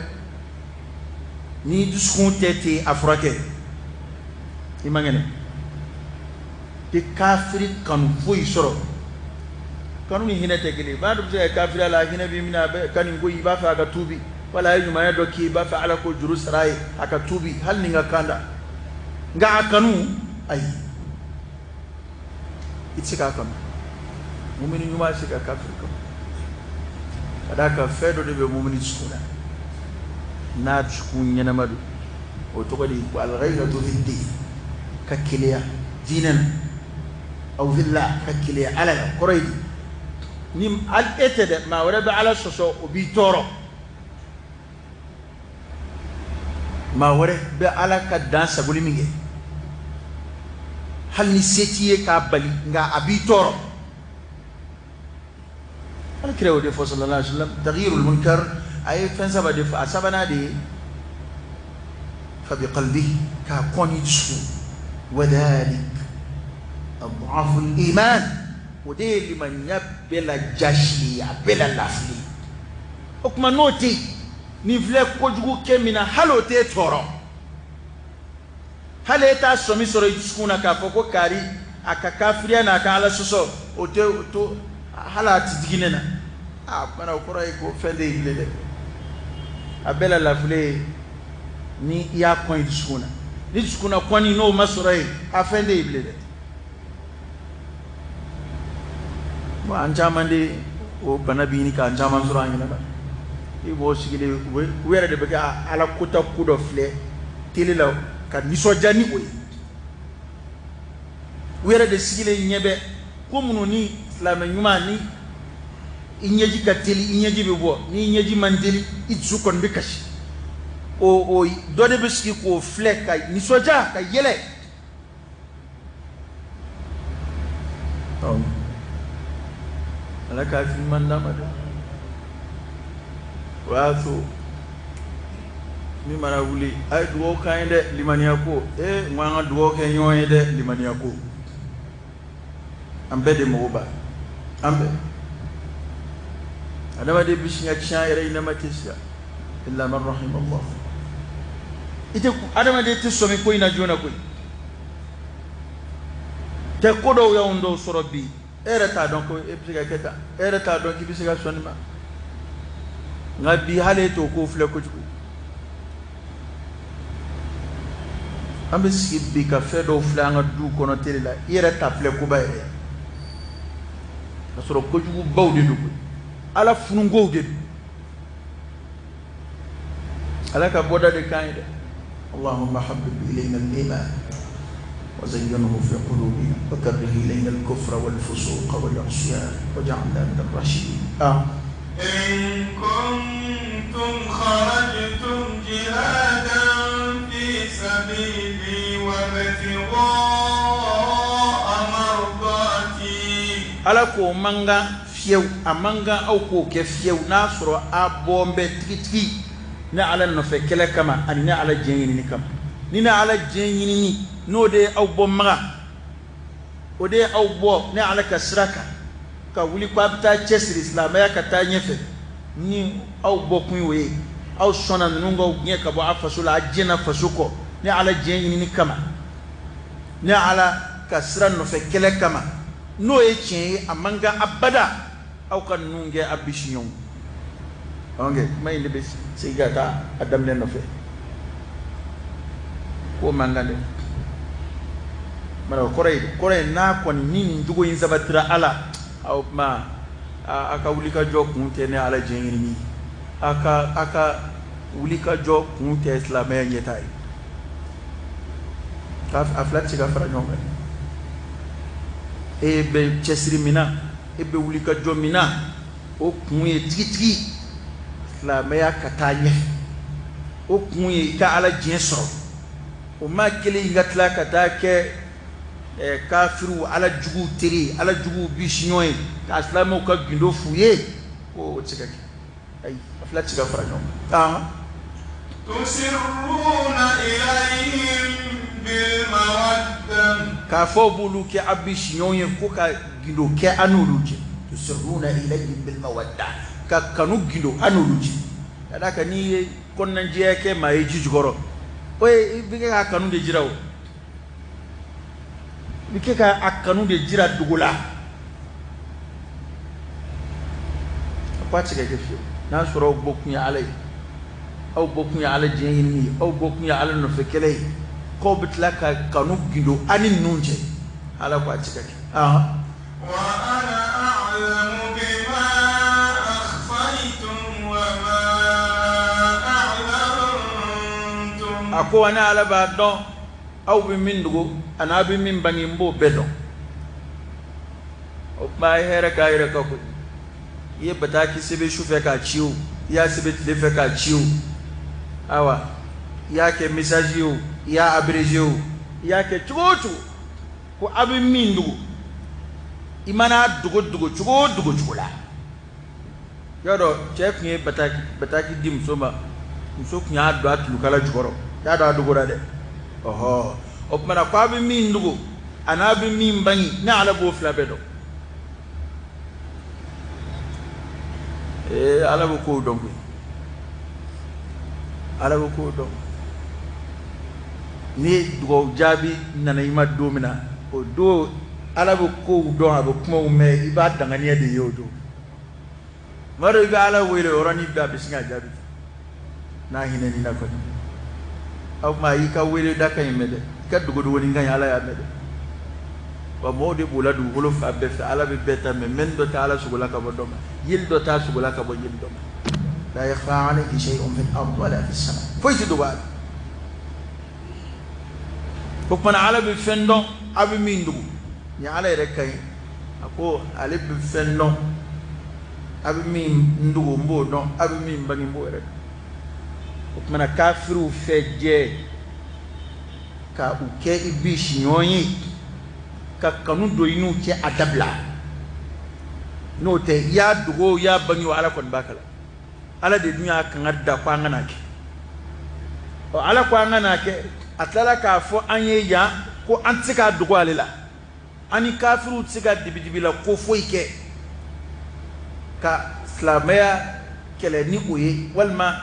Ni dusukun tɛ ten, a furakɛ, i man kɛnɛ. Tɛ kafiri kanu foyi sɔrɔ. Kanu ni hinɛ tɛ kelen ye. Maa dɔ bɛ se ka kafiriya la, a hinɛ b'i minɛ, a bɛ ka nin ko, i b'a fɛ a ka tuubi, wala a ye ɲumanya dɔ k'i ye, i b'a fɛ Ala k'o juru sara a ye, a ka tuubi, hali ni n ka kan da. Nka a kanu, ayi, i tɛ se k'a kanu. Mumini ɲuman tɛ se ka kafiri kanu, ka d'a kan fɛn dɔ de bɛ mumini dusukun na, n'a dusukun ɲɛnama don, o tɔgɔ de ye ko al-ghayratu fi din, ka keleya diinɛ na, aw fillah, ka keleya Ala la. Kɔrɔ ye di? Ni e tɛ dɛ, maa wɛrɛ bɛ Ala sɔsɔ, o b'i tɔɔrɔ. Maa wɛrɛ bɛ Ala ka dan sagoli min kɛ, hali ni se t'i ye k'a bali, nka a b'i tɔɔrɔ. Ala kira y'o de fɔ, sallallahu alaihi wasallam, taghyirul munkar. A ye fɛn saba de fɔ, a sabanan de ye fa bi qalbihi, k'a kɔn ni dusukun. Wa dhalik ad'aful iman, o de ye limaniya bɛɛ la jasili ye, a bɛɛ la lafili. O tuma n'o tɛ yen, nin filɛ kojugu kɛ min na, hali o t'e tɔɔrɔ, hali e t'a sɔmi sɔrɔ i dusukun na k'a fɔ ko kari a ka kafiriya n'a ka Ala sɔsɔ, o tɛ o to, hali a ti digi ne na. A kumana, o kɔrɔ ye ko fɛn tɛ yen bilen dɛ. A bɛɛ la lafile ye ni i y'a kɔn i dusukun na. Ni dusukun na kɔnni n'o ma sɔrɔ yen, a fɛn tɛ yen bilen dɛ. Bon, an caman de, o bana bɛ ɲini k'an caman sɔrɔ an ɲɛnama. I b'o sigilen, u yɛrɛ de bɛ kɛ Ala kota ko dɔ filɛ télé la ka nisɔndiya ni o ye. U yɛrɛ de sigilen ɲɛ bɛ ko minnu ni silamɛ ɲuman, ni i ɲɛji ka teli, i ɲɛji bɛ bɔ, ni i ɲɛji man teli, i dusu kɔni bɛ kasi, o dɔ de bɛ sigi k'o filɛ ka nisɔndiya, ka yɛlɛ. Ala ka hakili ɲuman d'an ma dɛ. O y'a to min mana wuli, a ye dugawu k'an ye dɛ, limaniya ko. Ee, n ko an ka dugawu kɛ ɲɔgɔn ye dɛ, limaniya ko. An bɛɛ de mago b'a, an bɛɛ. Adamaden bɛ sin ka tiɲɛ a yɛrɛ ɲɛnama tɛ siya, illa man rahimallah. I tɛ, adamaden tɛ sɔmi ko in na joona koyi. Tɛ ko dɔw y'anw dɔw sɔrɔ bi, e yɛrɛ t'a dɔn ko e bɛ se ka kɛ tan, e yɛrɛ t'a dɔn k'i bɛ se ka sɔn nin ma. Nka bi, hali e t'o ko filɛ kojugu. An bɛ sigi bi ka fɛn dɔw filɛ an ka du kɔnɔ télé la, i yɛrɛ t'a filɛ koba yɛrɛ ye, ka sɔrɔ kojugubaw de don koyi, Ala fununkow de don. Ala ka bɔda de kan ye dɛ. اللهم حبب إلينا الإيمان وزينه في قلوبنا وكره إلينا الكفر والفسوق والعصيان واجعلنا من الراشدين آه. إن كنتم خرجتم جهادا في سبيلي وابتغاء مرضاتي. Ala k'o man kan fiyewu, a man kan aw k'o kɛ fiyewu, n'a sɔrɔ a bɔn bɛ tigitigi ne Ala nɔfɛ kɛlɛ kama ani ne Ala diɲɛ ɲinini kama. Ni ne Ala diɲɛ ɲinini n'o de ye aw bɔ Makan, o de ye aw bɔ ne Ala ka sira kan ka wuli ko a bɛ taa cɛsiri silamɛya ka taa ɲɛfɛ, ni aw bɔ kun y'o ye, aw sɔnna ninnu k'aw gɛn ka bɔ a faso la, a jɛnna faso kɔ ne Ala diɲɛ ɲinini kama, ne Ala ka sira nɔfɛ kɛlɛ kama, n'o ye tiɲɛ ye, a man kan abada aw ka ninnu kɛ a bisiɲɔgɔn. Ok, kuma in de bɛ segin ka taa a daminɛ nɔfɛ, k'o man kan dɛ. Mara o kɔrɔ ye n'a kɔni ni nin jogo in sabatira ala, aw kuma a ka wuli ka jɔ kun tɛ ne Ala diɲɛ ɲinini, a ka wuli ka jɔ kun tɛ silamɛya ɲɛtaa ye. A fila tɛ se ka fara ɲɔgɔn kan. E bɛ cɛsiri min na, e bɛ wuli ka jɔ min na, o kun ye tigitigi silamɛya ka taa ɲɛfɛ, o kun ye i ka Ala diɲɛ sɔrɔ. O maa kelen in ka tila ka taa kɛ kafiriw, Ala juguw teri, Ala juguw bisiɲɔgɔn ye, ka silamɛw ka gindo f'u ye, ko o tɛ se ka kɛ. Ayi, a fila tɛ se ka fara ɲɔgɔn kan. Tusirruna ilayhim bil mawadda. K'a fɔ b'olu kɛ a bisiɲɔgɔn ye ko ka gindo kɛ an n'olu cɛ. Tusirruna ilayhim bil mawadda, ka kanu gindo an n'olu cɛ. Ka d'a kan n'i ye kɔnɔnajɛya kɛ maa ye ji jukɔrɔ, o ye i bɛ kɛ k'a kanu de jira o, i bɛ kɛ k'a kanu de jira dogo la. A ko a tɛ se ka kɛ fiyewu. N'a sɔrɔ aw bɔ kun ye Ala ye, aw bɔ kun ye Ala diɲɛ ɲinini ye, aw bɔ kun ye Ala nɔfɛ kɛlɛ ye, k'aw bɛ tila ka kanu gindo an ni ninnu cɛ, Ala ko a tɛ se ka kɛ. Wa ana a'lamu bima akhfaytum wa ma a'lantum. A ko wa ne Ala b'a dɔn aw bɛ min dogo ani aw bɛ min bange, n b'o bɛɛ dɔn. O tuma a ye hɛrɛ k'a yɛrɛ kan koyi. I ye bataki sɛbɛn su fɛ k'a ci o, i y'a sɛbɛn tile fɛ k'a ci o, ayiwa i y'a kɛ message ye o, i y'a abrégé o, i y'a kɛ cogo o cogo, ko a bɛ min dogo, i mana dogo dogo cogo o dogo cogo la. Y'a dɔn cɛ tun ye bataki di muso ma, muso tun y'a don a tulukala jukɔrɔ, y'a dɔn a dogora dɛ. Ɔhɔ, o tuma na ko a bɛ min dogo a n'a bɛ min bange, ne Ala b'o fila bɛɛ dɔn. Ee, Ala bɛ kow dɔn koyi, Ala bɛ kow dɔn. Ni dugawu jaabi nana i ma don min na, o don Ala bɛ kow dɔn, a bɛ kumaw mɛn, i b'a danganiya de ye o don. Tuma dɔ i bɛ Ala wele o yɔrɔnin bɛɛ, a bɛ sin k'a jaabi n'a hinɛ n'i la kɔni. O tuma i ka wele da ka ɲi mɛn dɛ, i ka dogodogonin ka ɲi, Ala y'a mɛn dɛ. Wa mɔgɔw de b'o la dugukolo fan bɛɛ fɛ, Ala bɛ bɛɛ ta mɛn, mɛnni dɔ tɛ Ala sogo la ka bɔ dɔ ma, yeli dɔ t'a sogo la ka bɔ yeli dɔ ma. La yakhfa alayhi shay'un fil ardi wala fis sama. Foyi tɛ dogo a la. O tuma na Ala bɛ fɛn dɔn, a bɛ min dogo. Ni Ala yɛrɛ ka ɲi, a ko ale bɛ fɛn dɔn, a bɛ min dogo n b'o dɔn, a bɛ min bange n b'o yɛrɛ dɔn. O tuma na kafiriw fɛ jɛ ka u kɛ i bisiɲɔgɔn ye, ka kanu don i n'u cɛ, a dabila. N'o tɛ, i y'a dogo i y'a bange o, Ala kɔni b'a kala. Ala de dun y'a kangari da ko an kana kɛ. Ɔ, Ala ko an kana kɛ, a tilala k'a fɔ an ye yan ko an tɛ se k'a dogo ale la. An ni kafiriw tɛ se ka dibidibi la ko foyi kɛ ka silamɛya kɛlɛ ni o ye, walima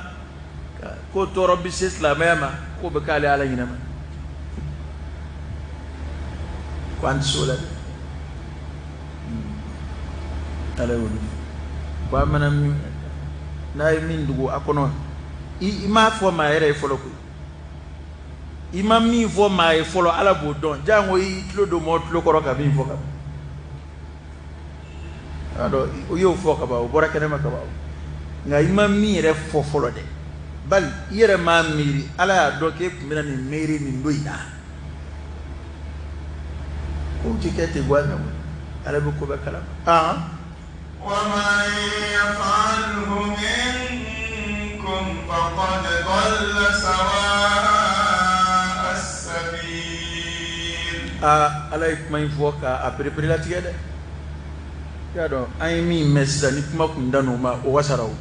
ko tɔɔrɔ bɛ se silamɛya ma k'o bɛ k'ale Ala ɲinɛ ma. Ko an tɛ se o la dɛ. Ala y'o de fɔ. Ko a mana min, n'a ye min dogo a kɔnɔ, i m'a fɔ maa yɛrɛ ye fɔlɔ koyi. I ma min fɔ maa ye fɔlɔ, Ala b'o dɔn. Jango i tulo don mɔgɔ tulo kɔrɔ ka min fɔ ka ban. A dɔn, o y'o fɔ ka ban, o bɔra kɛnɛma ka ban. Nka i ma min yɛrɛ fɔ fɔlɔ dɛ, bali i yɛrɛ m'a miiri, Ala y'a dɔn k'e tun bɛna nin miiri nin don in na. Kow tɛ kɛ ten gansan koyi. Ala bɛ ko bɛɛ kalama. Wa man yaf'alhu minkum faqad dalla sawa'a as-sabil. Ala ye kuma in fɔ k'a pereperelatigɛ dɛ. I y'a dɔn an ye min mɛn sisan, ni kuma kun dan o ma, o wasara o.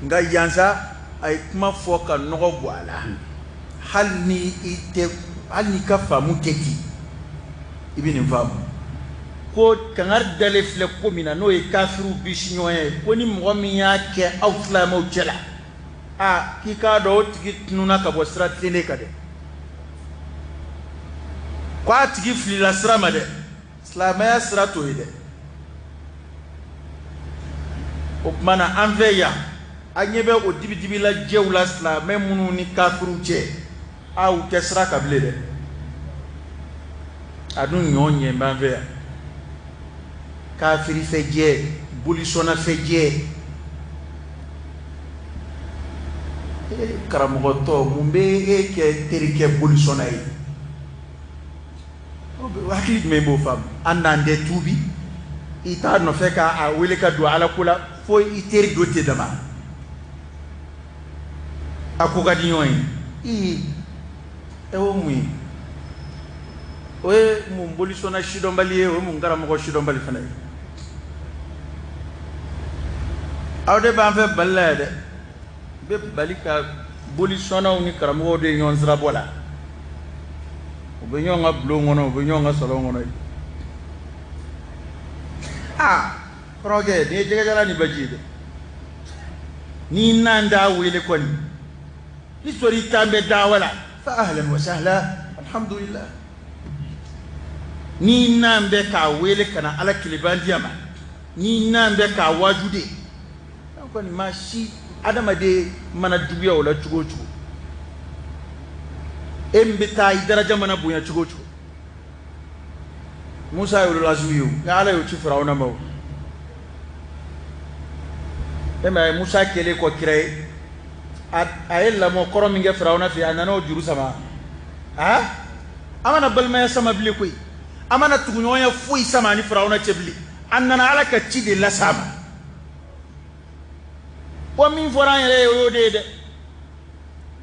Nka yan sa, a ye kuma fɔ ka nɔgɔ bɔ a la. Hali ni i tɛ, hali n'i ka faamu tɛ ten, i bɛ nin faamu ko kangari dalen filɛ ko min na, n'o ye kafiriw bisi ɲɔgɔn ye, ko ni mɔgɔ min y'a kɛ aw silamɛw cɛ la, a k'i k'a dɔn o tigi tununna ka bɔ sira tilennen kan dɛ, ko a tigi filila sira ma dɛ, silamɛya sira t'o ye dɛ. O tuma na an fɛ yan, an ɲɛ bɛ o dibidibilajɛw la silamɛ minnu ni kafiriw cɛ, a u tɛ sira kan bilen dɛ. A dun ɲɔ ɲɛ b'an fɛ yan, kafiri fɛ jɛ, bolisɔnna fɛ jɛ. Karamɔgɔtɔ, mun bɛ e kɛ terikɛ bolisɔnna ye? Hakili jumɛn b'o faamu? An n'an tɛ tuubi, i t'a nɔfɛ k'a wele ka don Ala ko la fo i teri dɔ tɛ dama. A ko ka di ɲɔgɔn ye. Ii, e o mun ye? O ye mun bolisɔnna sidɔnbali ye, o ye mun karamɔgɔ sidɔnbali fana ye. Aw de b'an fɛ Bali la yan dɛ. Bɛ Bali ka bolisɔnnaw ni karamɔgɔw de ye ɲɔgɔn sirabɔ la. U bɛ ɲɔgɔn ka bulon kɔnɔ, u bɛ ɲɔgɔn ka salon kɔnɔ yen. Aa, kɔrɔkɛ, nin ye jɛgɛjalan ni baji ye dɛ. N'i n'an t'a wele kɔni, ni sɔrɔ i t'an bɛ dawa la, fa ahlan wa sahla, alhamdulillah. N'i n'an bɛ k'a wele ka na Ala kelebandiya ma, n'i n'an bɛ k'a waaju de, an kɔni maa si adamaden mana juguya o la cogo o cogo, e min bɛ taa i daraja mana bonya cogo o cogo. Musa ye ululazimi ye o, nka Ala y'o ci Firawuna ma o. E m'a ye Musa kɛlen kɔ kira ye, a ye lamɔ kɔrɔ min kɛ Firawuna fɛ yen, a nana o juru sama. A mana balimaya sama bilen koyi, a mana tuguɲɔgɔnya foyi sama ani Firawuna cɛ bilen, a nana Ala ka ci de las'a ma. Wa min fɔra an yɛrɛ ye, o y'o de ye dɛ.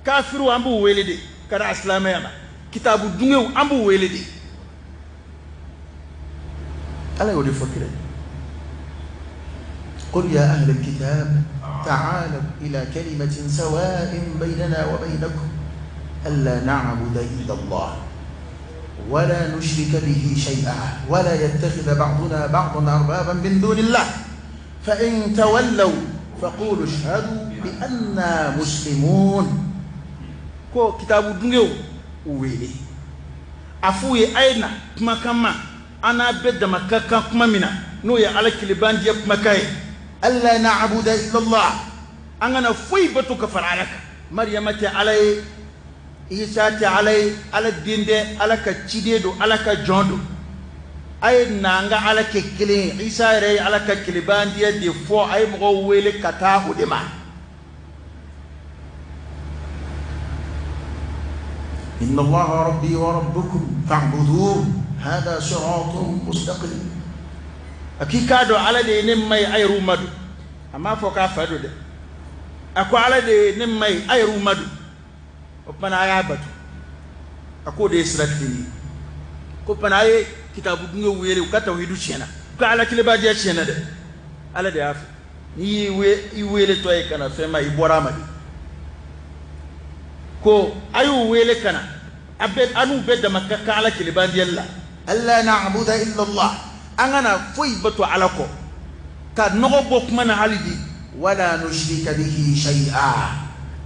Kafiriw an b'u wele de ka na silamɛya ma, kitabu dungew an b'u wele de. Ala y'o de fɔ kira ye. Qul ya ahla alkitab ta'alaw ila kalimatin sawa'in baynana wa baynakum alla na'buda illa Allah wa la nushrika bihi shay'a wa la yattakhidha ba'duna ba'dan arbaban min dunillah fa in tawallaw faqulu ashhadu bi anna muslimun. Ko kitabu dungew u wele, a f'u ye a ye na kumakan ma, an n'a bɛɛ dama ka kan kuma min na, n'o ye Ala kelebandiya kumakan ye. Alla na'buda illa Allah, an kana foyi bato ka fara Ala kan. Mariyama tɛ Ala ye, Isa tɛ Ala ye, Ala den tɛ, Ala ka ciden don, Ala ka jɔn don. A ye na an ka Ala kɛ kelen ye. Isa yɛrɛ ye Ala ka kelebandiya de fɔ, a ye mɔgɔw wele ka taa o de ma. Inna Allaha rabbi wa rabbukum fa'buduhu hadha siratun mustaqim. A k'i k'a dɔn Ala de ye ne ma ye, a yɛrɛw ma don. A m'a fɔ k'a fa don dɛ. A ko Ala de ye ne ma ye, a yɛrɛw ma don. O tuma na a y'a bato. A k'o de ye sira tilennen ye. Ko tuma na a ye kitabu dungew wele, u ka tawhidu tiɲɛna, u ka Ala kelebadiya tiɲɛna dɛ. Ala de y'a fɔ. N'i y'i wele tɔ ye ka na fɛn ma, i bɔra a ma de. Ko a y'u wele ka na, a bɛɛ, a n'u bɛɛ dama ka kan Ala kelebandiyali la. Alla na'buda illa Allah, an kana foyi bato Ala kɔ, ka nɔgɔ bɔ kuma na hali bi. Wala nushrika bihi shay'a,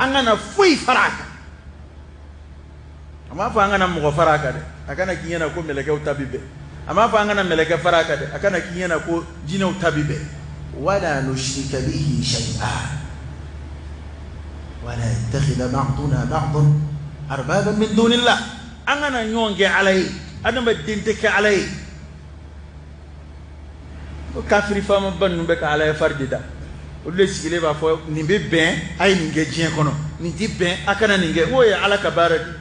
an kana foyi fara a kan. A m'a fɔ an kana mɔgɔ fara a kan dɛ, a kana k'i ɲɛna ko mɛlɛkɛw ta bi bɛn. A m'a fɔ an kana mɛlɛkɛ fara a kan dɛ, a kana k'i ɲɛna ko jinɛw ta bi bɛn. Wala nushrika bihi shay'a wala yattakhidha ba'duna ba'dan arbaban min dunillah, an kana ɲɔgɔn kɛ Ala ye, adamaden tɛ kɛ Ala ye. Ko kafiri faamaba ninnu bɛ ka Ala ye fari de da, olu de sigilen b'a fɔ nin bɛ bɛn, a ye nin kɛ diɲɛ kɔnɔ, nin tɛ bɛn, a kana nin kɛ. N k'o ye Ala ka baara de ye.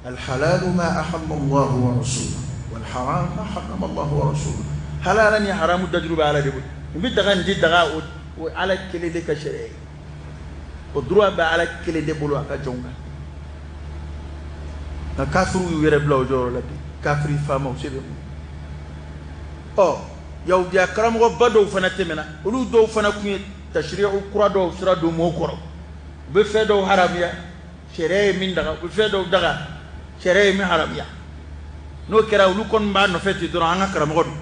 Alhalalu ma ahalla Allahu wa rasuluhu wal haram ma harrama Allahu wa rasuluhu. Halala ni haramu dajuru bɛ Ala de bolo. Nin bɛ daga, nin tɛ daga, o ye Ala kelen de ka sariya ye. O droit bɛ Ala kelen de bolo a ka jɔnw kan. Nka kafiriw y'u yɛrɛ bila o jɔyɔrɔ la bi, kafiri faamaw se bɛ mun? Ɔ, yahudiya karamɔgɔba dɔw fana tɛmɛna, olu dɔw fana tun ye tashri'u kura dɔw sira don mɔgɔw kɔrɔ. U bɛ fɛn dɔw haramuya, Sariya ye min daga, u bɛ fɛn dɔw daga, sariya ye min haramuya. N'o kɛra, olu kɔni b'a nɔfɛ ten dɔrɔn, an ka karamɔgɔ don.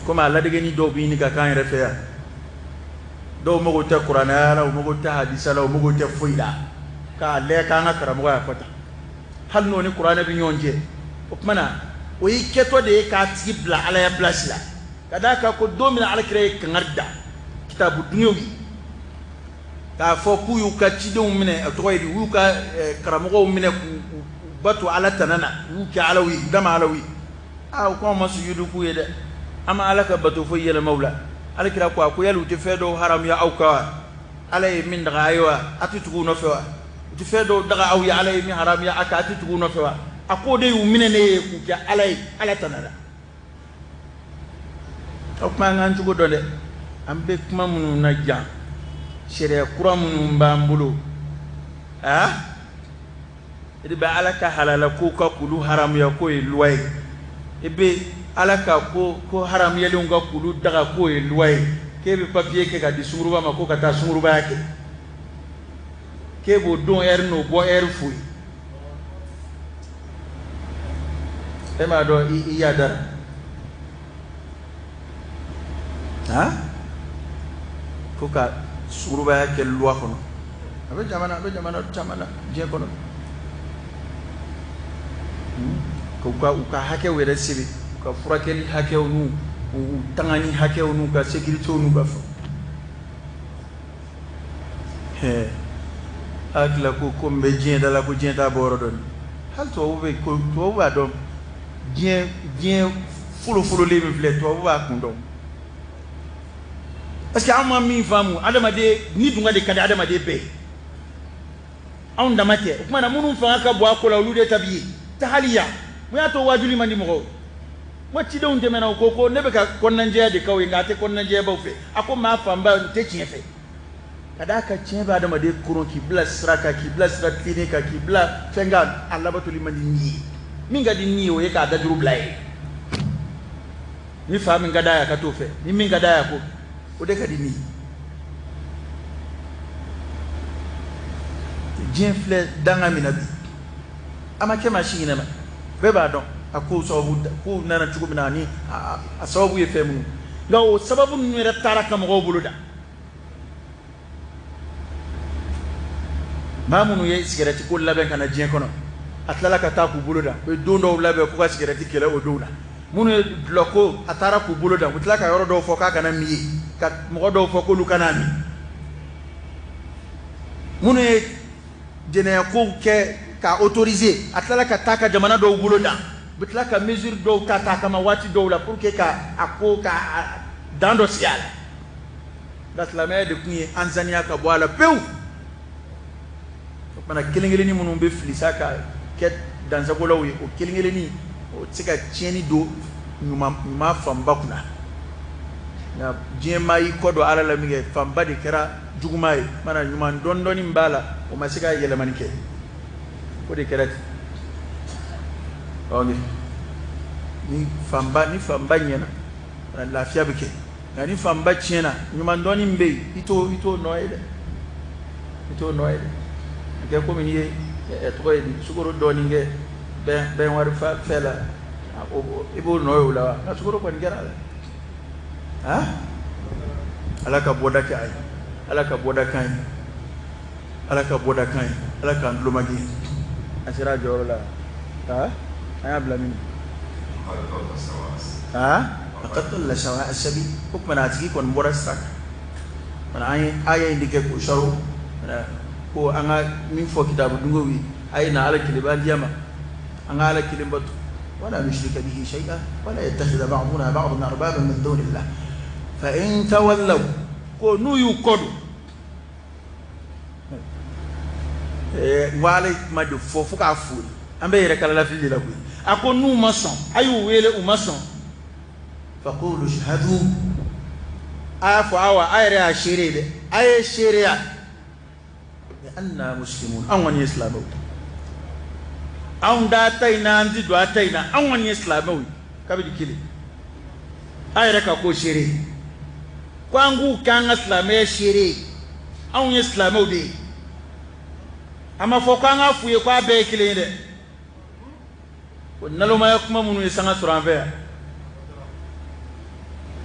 Komi a ladegeni dɔw bɛ ɲini ka k'an yɛrɛ fɛ yan. Dɔw mago tɛ kuranɛ la, u mago tɛ hadisa la, u mago tɛ foyi la. K'a lajɛ k'an ka karamɔgɔ y'a fɔ tan. Hali n'o ni kuranɛ bɛ ɲɔgɔn cɛ. O tuma na, o y'i kɛtɔ de ye k'a tigi bila Ala ya place la. Ka d'a kan ko don min na Alakira ye kangari da kitabu dungew ye, k'a fɔ k'u y'u ka cidenw minɛ, a tɔgɔ ye di, u y'u ka karamɔgɔw minɛ k'u bato Ala tana na, u y'u kɛ Alaw ye, u dama Alaw ye. Aa, u ko anw ma sujudu k'u ye dɛ, an ma Ala ka bato foyi yɛlɛma u la. Alakira ko, a ko yali u tɛ fɛn dɔw haramuya aw kan wa? Ala ye min daga a ye wa? A tɛ tugu u nɔfɛ wa? U tɛ fɛn dɔw daga aw ye, Ala ye min haramuya a kan, a tɛ tugu u nɔfɛ wa? A k'o de y'u minɛ ne ye k'u kɛ Ala ye, Ala tana la. O tuma an k'an cogo dɔn dɛ. An bɛ kuma minnu na jan, sariya kura minnu b'an bolo, aa, e de bɛ Ala ka halala ko ka k'olu haramuya k'o ye loi ye. E bɛ Ala ka ko ko haramuyalenw ka k'olu daga k'o ye loi ye. K'e bɛ papier kɛ ka di sunguruba ma ko ka taa sungurubaya kɛ, k'e b'o don heure n'o bɔ heure f'u ye. E m'a dɔn i y'a dara han ko ka sungurubaya kɛ loi kɔnɔ. A bɛ jamana, a bɛ jamana caman na diɲɛ kɔnɔ, k'u ka u ka hakɛw yɛrɛ sɛbɛn, u ka furakɛli hakɛw n'u u tangani hakɛw n'u ka sécurité n'u ka fɛnw. Hɛn, hakili ko ko n bɛ diɲɛ da la, ko diɲɛ t'a bɔ yɔrɔ dɔn. Hali tubabu bɛ ko, tubabu b'a dɔn diɲɛ folofololen min filɛ, tubabu b'a kun dɔn. Parce que an ma min faamu, adamaden ni dun ka de ka di adamaden bɛɛ ye, anw dama tɛ. O tuma na, minnu fanga ka bon a ko la, olu de ta bi ye ta. Hali yan, mun y'a to waajuli man di mɔgɔw ye? N ko cidenw tɛmɛna, u ko ko ne bɛ ka kɔnɔnajɛya de k'aw ye, nka a tɛ kɔnɔnajɛyabaw fɛ. A ko maa fanba n tɛ tiɲɛ fɛ. Ka d'a kan tiɲɛ bɛ adamaden koron k'i bila sira kan, k'i bila sira tilennen kan, k'i bila fɛn kan, a labatoli man di ni ye. Min ka di ni ye, o ye k'a dajuru bila ye. Ni fa min ka d'a ye, a ka t'o fɛ. Ni min ka d'a ye, a k'o o de ka di ni ye. Diɲɛ filɛ danga min na bi, a ma kɛ maa si ɲinɛ ma. Bɛɛ b'a dɔn a ko sababu kow nana cogo min na, ani a sababu ye fɛn minnu. Nka o sababu ninnu yɛrɛ taara ka mɔgɔw bolo da. Maa minnu ye sigɛrɛti ko labɛn ka na diɲɛ kɔnɔ, a tilala ka taa k'u bolo da. U ye don dɔw labɛn k'u ka sigɛrɛti kɛlɛ o donw la. Minnu ye dulɔ ko, a taara k'u bolo da. U tila ka yɔrɔ dɔw fɔ k'a kana min ye, ka mɔgɔ dɔw fɔ k'olu kana min. Minnu ye jɛnɛya kow kɛ k'a autoriser, a tilala ka taa ka jamana dɔw bolo da. U bɛ tila ka mesure dɔw ta ta kama waati dɔw la pour que ka a ko ka dan dɔ sigi a la. Nka silamɛya de tun ye an saniya ka bɔ a la pewu. O kumana, kelen kelenni minnu bɛ fili sa ka kɛ dansagolaw ye, o kelen kelenni o tɛ se ka tiɲɛni don ɲuman ɲuman fanba kunna. Nka diɲɛ maa y'i kɔ don Ala la min kɛ, fanba de kɛra juguman ye. Mana ɲuman dɔɔni dɔɔni min b'a la, o ma se ka yɛlɛmani kɛ, o de kɛra ten. Ok, ni fanba ɲɛna, lafiya bɛ kɛ. Nka ni fanba tiɲɛna, ɲuman dɔɔni min bɛ yen, i t'o nɔ ye dɛ, i t'o nɔ ye dɛ. A kɛ komi n'i ye tɔgɔ ye di, sukaro dɔɔni kɛ bɛn wari fɛ la, i b'o nɔ ye o la wa? Nka sukaro kɔni kɛra a la. Han, Ala ka bɔda kɛ a ye, Ala ka bɔda k'an ye, Ala ka bɔda k'an ye, Ala k'an tulomagɛn. An sera a jɔyɔrɔ la. Ha, an y'a bila min? Ha, laqad dalla sawa'a sabil. O tuma na, a tigi kɔni bɔra sira kan. Mana an ye aya in de kɛ k'o saro ko an ka min fɔ kitabu dungew ye, a ye na Ala kelenbandiya ma, an ka Ala kelen bato. Wala nushrika bihi shay'a wala yattakhidha ba'duna ba'dan arbaban min dunillah. Fa in tawallaw, ko n'u y'u kɔ don, n ko Ala ye kuma de fɔ fo k'a fori, an bɛ yɛrɛ kalalafili de la koyi. A ko n'u ma sɔn, a y'u wele, u ma sɔn, faqulu shhadu, a y'a fɔ awa, a yɛrɛ y'a seere ye dɛ, a ye seereya bi anna muslimun, an kɔni ye silamɛw. Anw da ta in na, an ti don a ta in na, an kɔni ye silamɛw ye kabini kelen. A yɛrɛ ka ko seere ko an k'u k'an ka silamɛya seere ye, anw ye silamɛw de ye. A ma fɔ ko an k'a f'u ye ko a bɛɛ ye kelen ye dɛ. O nalomaya kuma minnu ye sanga sɔrɔ an fɛ yan,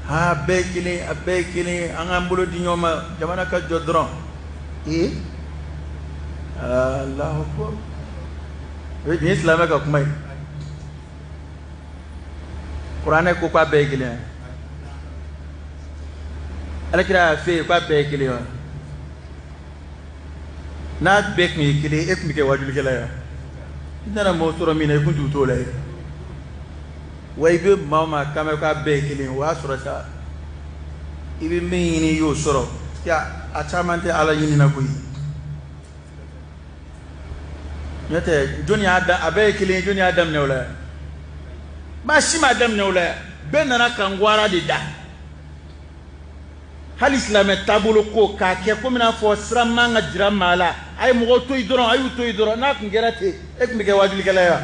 a bɛɛ ye kelen, a bɛɛ ye kelen, an k'an bolo di ɲɔgɔn ma, jamana ka jɔ dɔrɔn. Ee, Alahu akbar, nin ye silamɛ ka kuma ye. Kuranɛ ko k'a bɛɛ ye kelen ye, Alakira y'a f'e ye k'a bɛɛ ye kelen ye. N'a bɛɛ tun ye kelen ye, e tun bɛ kɛ wajulikɛla ye wa? I nana mɔgɔw sɔrɔ min na, i kun t'u t'o la ye. Wa i bɛ maa o maa kan mɛn k'a bɛɛ ye kelen ye, o y'a sɔrɔ sa i bɛ min ɲini i y'o sɔrɔ. A caman tɛ Ala ɲini na koyi. N'o tɛ jɔnni y'a da, a bɛɛ ye kelen ye, jɔnni y'a daminɛ o la yan? Maa si m'a daminɛ o la yan. Bɛɛ nana ka ngwara de da. Hali silamɛ taabolo ko k'a kɛ komi n'a fɔ sira man ka jira maa la, a ye mɔgɔw to yen dɔrɔn, a y'u to yen dɔrɔn. N'a tun kɛra ten, e tun bɛ kɛ wajulikɛla ye wa?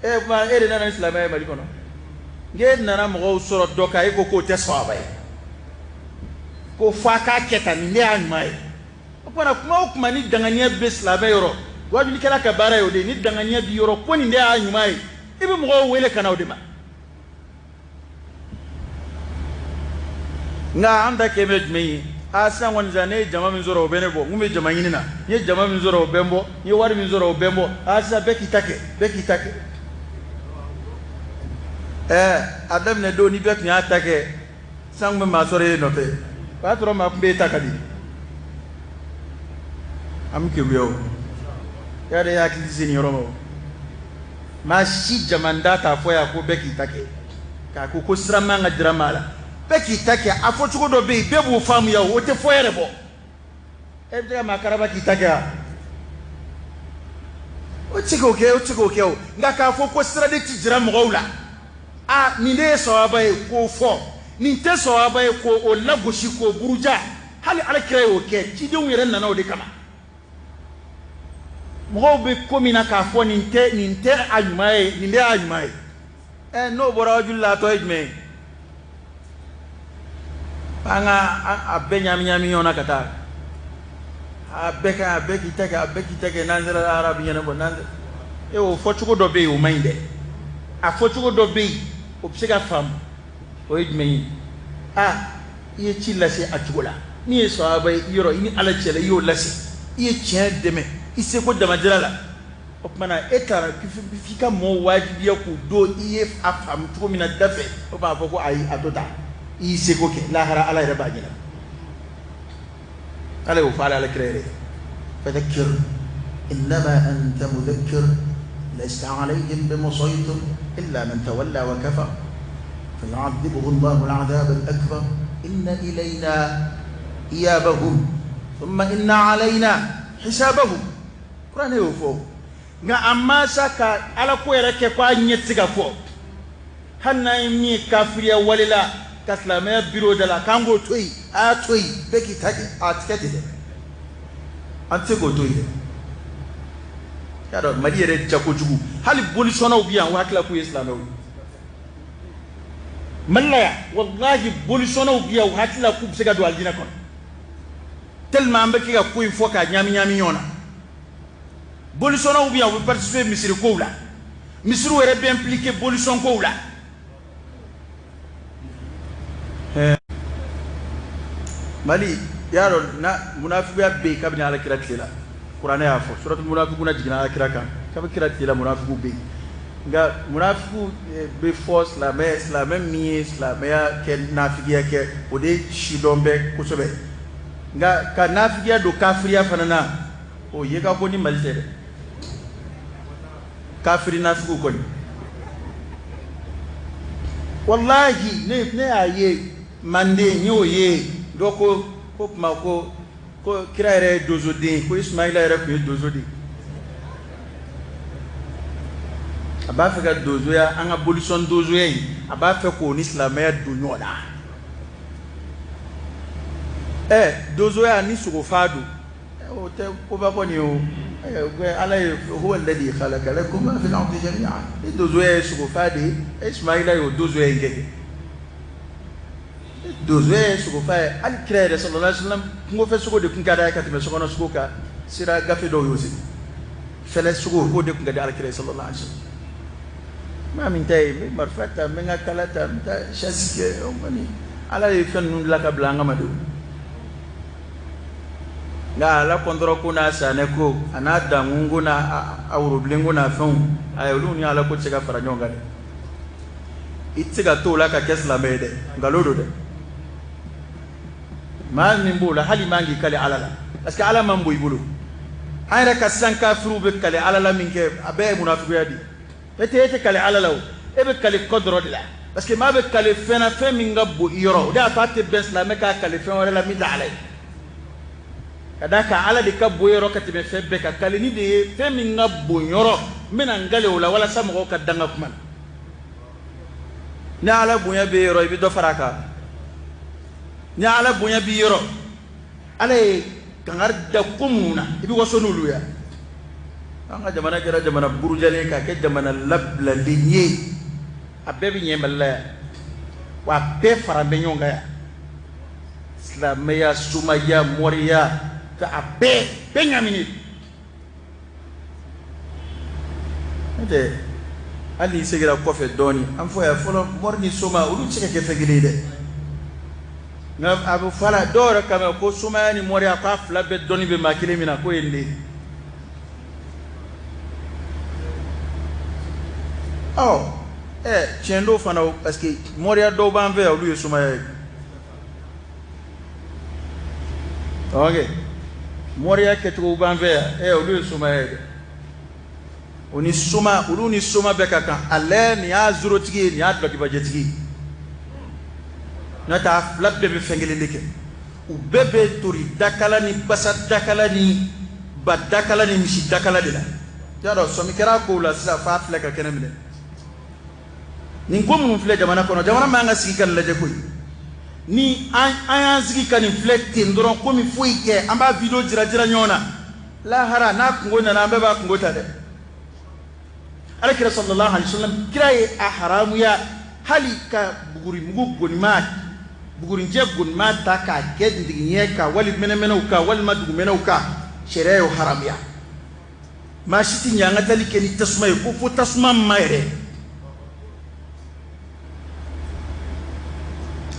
E kuma, e de nana ni silamɛya ye Mali kɔnɔ. N'e nana mɔgɔw sɔrɔ dɔ kan, e ko k'o tɛ sawaba ye, ko f'a k'a kɛ tan, nin de y'a ɲuman ye. O tuma na, kuma o kuma ni danganiya bɛ silamɛ yɔrɔ, wajulikɛla ka baara ye o de ye. Ni danganiya b'i yɔrɔ ko nin de y'a ɲuman ye, i bɛ mɔgɔw wele ka na o de ma. Nka an ta kɛ bɛ jumɛn ye? Aa, sisan kɔni sa, ne ye jama min sɔrɔ o bɛ ne bɔ. N kun bɛ jama ɲini na, n ye jama min sɔrɔ o bɛ n bɔ, n ye wari min sɔrɔ o bɛ n bɔ. Aa, sisan bɛɛ k'i ta kɛ, bɛɛ k'i ta kɛ. Ɛɛ, a daminɛ don ni bɛɛ tun y'a ta kɛ, sisan kun bɛ maa sɔrɔ e nɔfɛ. O y'a sɔrɔ maa kun bɛ e ta ka di. An bɛ keguya o. Y'a dɔn e hakili tɛ se nin yɔrɔ ma o. Maa si jamanda t'a fɔ yan ko bɛɛ k'i ta kɛ, k'a ko ko sira man ka jira maa la, bɛɛ k'i ta kɛ. A fɔ cogo dɔ bɛ yen, bɛɛ b'o faamuya o, o tɛ fɔ yɛrɛ bɔ. E bɛ se ka maa karaba k'i ta kɛ wa? O tɛ se k'o kɛ, o tɛ se k'o kɛ o. Nka k'a fɔ ko sira de ti jira mɔgɔw la, a nin de ye sawaba ye k'o fɔ, nin tɛ sawaba ye k'o lagosi, k'o buruja. Hali Ala kira y'o kɛ, cidenw yɛrɛ nana o de kama. Mɔgɔw bɛ ko min na k'a fɔ nin tɛ, nin tɛ a ɲuman ye, nin de y'a ɲuman ye. Ɛ, n'o bɔra wajuli la, a tɔ ye jumɛn ye? An ka a bɛɛ ɲaami ɲaami ɲɔgɔn na ka taa. A bɛɛ ka, a bɛɛ k'i ta kɛ, a bɛɛ k'i ta kɛ, n'an sera lahara a bɛ ɲɛnabɔ. N'an e, o fɔcogo dɔ bɛ yen, o man ɲi dɛ. A fɔcogo dɔ bɛ yen, o bɛ se ka faamu. O ye jumɛn ye? A i ye ci lase a cogo la, min ye sawaba ye i yɔrɔ, i ni Ala cɛla, i y'o lase, i ye tiɲɛ dɛmɛ i seko damajira la. O tuma na, e taara f'i ka mɔgɔw wajibiya k'u don i ye a faamu cogo min na da fɛ, o b'a fɔ ko ayi, a to tan, i y'i seko kɛ, lahara Ala yɛrɛ b'a ɲɛnabɔ. Ala y'o fɔ Ala kira yɛrɛ ye. Fadhakkir innama anta mudhakkir lasta alayhim bimusaytir illa man tawalla wa kafar fayu'adhibuhu Allahu al'adhab al-akbar inna ilayna iyabahum thumma inna alayna hisabahum. Kuranɛ y'o fɔ. Nka a ma sa ka Ala ko yɛrɛ kɛ ko a ɲɛ tɛ se ka fɔ. Hali n'an ye min ye kafiriya wale la ka silamɛya biro da la, k'an k'o to yen, a y'a to yen, bɛɛ k'i ta kɛ, a tɛ kɛ ten dɛ. An tɛ se k'o to yen dɛ. Y'a dɔn Mali yɛrɛ ja kojugu, hali bolisɔnnaw bɛ yan, u hakili la k'u ye silamɛw ye. Mali la yan, walahi bolisɔnnaw bɛ yan, u hakili la k'u bɛ se ka don alijinɛ kɔnɔ. Tellement an bɛ kɛ ka ko in fɔ k'a ɲaami ɲaami ɲɔgɔn na. Bolisɔnnaw bɛ yan, u bɛ participer misiri kow la. Misiriw yɛrɛ bɛ impliqué bolisɔn kow la. Mali, y'a dɔn na munafigiya bɛ yen kabini Ala kira tile la. Kuranɛ y'a fɔ, suratul munafikuna jiginna Ala kira kan. Kabini kira tile la munafigiw bɛ yen. Nka munafigiw bɛ fɔ silamɛ, silamɛ min ye silamɛya kɛ, nafigiya kɛ, o de sidɔn bɛ kosɛbɛ. Nka ka nafigiya don kafiriya fana na, o ye ka ko ni Mali tɛ dɛ. Kafiri nafigiw kɔni. Walahi ne y'a ye Manden, n y'o ye dɔ ko ko kuma ko ko kira yɛrɛ ye donsoden ye, ko Ismaila yɛrɛ tun ye donso de ye. A b'a fɛ ka donsoya, an ka bolisɔn donsoya in, a b'a fɛ k'o ni silamɛya don ɲɔgɔn na. Ɛ, donsoya ni sogofa don, o tɛ koba kɔni ye o. Ala ye huwa alladhi khalaqa lakum ma fil ardi jami'an. Ni donsoya ye sogofa de ye, Ismaila y'o donsoya in kɛ. Donsoya ye sogofa ye. Hali kira yɛrɛ sallallahu alaihi wasallam, kungofɛ sogo de tun ka d'a ye ka tɛmɛ sokɔnɔ sogo kan. Sira gafe dɔw y'o sigi fɛlɛ sogo k'o de tun ka di alakira ye sallallahu alaihi wasallam. Maa min ta ye n bɛ marifa ta, n bɛ n ka kala ta, n bɛ taa chasse kɛ. O kɔni, ala ye fɛn ninnu dilan ka bila an kama de. Nka ala kɔntɔrɔ ko n'a sanɛ ko a n'a dankun ko n'a a worobilen ko n'a fɛnw, ayi, olu ni ala ko tɛ se ka fara ɲɔgɔn kan dɛ. I tɛ se ka to o la ka kɛ silamɛ ye dɛ, nkalon don dɛ. Maa min b'o la, hali man k'i kali ala la, parce que ala man bon i bolo. An yɛrɛ ka sisan kafiriw bɛ kali ala la min kɛ, a bɛɛ ye munafikuya de ye. E tɛ kali ala la o, e bɛ kali kɔ dɔrɔn de la, parce que maa bɛ kali fɛn na, fɛn min ka bon i yɔrɔ. O de y'a to a tɛ bɛn silamɛ k'a kali fɛn wɛrɛ la min tɛ ala ye, ka d'a kan ala de ka bon yɔrɔ ka tɛmɛ fɛn bɛɛ kan. Kalini de ye fɛn min ka bon yɔrɔ, n bɛna n kali o la walasa mɔgɔw ka dan ka kuma na. Ni ala bonya bɛ yɔrɔ, i bɛ dɔ fara a kan. Ni ala bonya b'i yɔrɔ, ala ye kangari da ko minnu na, i bɛ waso n'olu ye. An ka jamana kɛra jamana burujalen k'a kɛ jamana labilalen ye. A bɛɛ bɛ ɲɛ Mali la yan, wa a bɛɛ fara bɛ ɲɔgɔn kan yan. Silamɛya, somaya, mɔriya, a bɛɛ ɲagaminen. N'o tɛ, hali n'i seginna kɔfɛ dɔɔnin, an fɔ yan fɔlɔ, mɔri ni soma olu tɛ se ka kɛ fɛn kelen ye dɛ. Nka a bɛ fɔ a la dɔw yɛrɛ kama ko somaya ni mɔriya, k'a fila bɛɛ dɔnni bɛ maa kelen min na, k'o ye nin de ye. Ɔ tiɲɛ don fana o, parce que mɔriya dɔw b'an fɛ yan, olu ye somaya ye. Ok, mɔriya kɛcogo b'an fɛ yan, olu ye somaya ye dɛ. O ni soma, olu ni soma bɛɛ ka kan. Ale nin y'a zorotigi ye, nin y'a dulɔkibajɛtigi ye. N'o tɛ, a fila bɛɛ bɛ fɛn kelen de kɛ. U bɛɛ bɛ tori dakala ni basa dakala ni ba dakala ni misi dakala de la. I y'a dɔn, sɔmi kɛra a kow la sisan f'a filɛ ka kɛnɛ minɛ. Nin ko minnu filɛ jamana kɔnɔ, jamana man ka sigi ka nin lajɛ koyi. Ni an y'an sigi ka nin filɛ ten dɔrɔn, komi foyi kɛ, an b'a video jira jira ɲɔgɔn na. Lahara n'a kungo nana, an bɛɛ b'a kungo ta dɛ. Alakira sallallahu alaihi wasallam, kira ye a haramuya hali ka bugurimugu gonima, bugurinjɛ gonima ta k'a kɛ ntigiɲɛ kan, wali mɛnɛmɛnɛw kan, walima dugumɛnɛw kan. Sariya y'o haramuya. Maa si tɛ ɲangatali kɛ ni tasuma ye, ko fo tasuma ma yɛrɛ.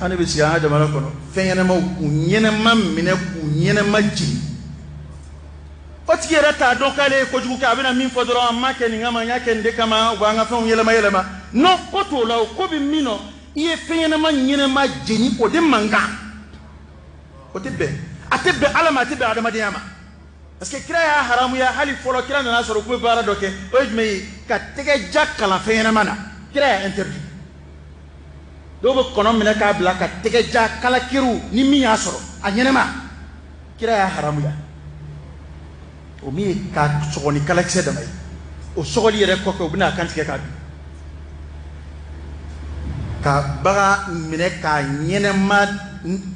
An de bɛ sigi an ka jamana kɔnɔ, fɛn ɲɛnɛmaw k'u ɲɛnɛma minɛ, k'u ɲɛnɛma jeni. O tigi yɛrɛ t'a dɔn k'ale ye kojugu kɛ. A bɛna min fɔ dɔrɔn, an m'a kɛ nin kama, n y'a kɛ nin de kama, u b'an ka fɛnw yɛlɛma yɛlɛma. Non, ko t'o la. O ko bɛ min nɔ, i ye fɛn ɲɛnɛma ɲɛnɛma jeni, o de man kan, o tɛ bɛn, a tɛ bɛn ala ma, a tɛ bɛn adamadenya ma. Parce que kira y'a haramuya. Hali fɔlɔ, kira nana sɔrɔ k'u bɛ baara dɔ kɛ, o ye jumɛn ye? Ka tɛgɛ ja kalan fɛn ɲɛnɛma na. Kira y'a interdit. Dɔw bɛ kɔnɔ minɛ k'a bila ka tɛgɛ ja kalakiriw ni min y'a sɔrɔ a ɲɛnɛma, kira y'a haramuya. O min ye ka sɔgɔ ni kalakisɛ dama ye, o sɔgɔli yɛrɛ kɔfɛ, u bɛna a kantigɛ k'a dun. Ka bagan minɛ k'a ɲɛnɛma,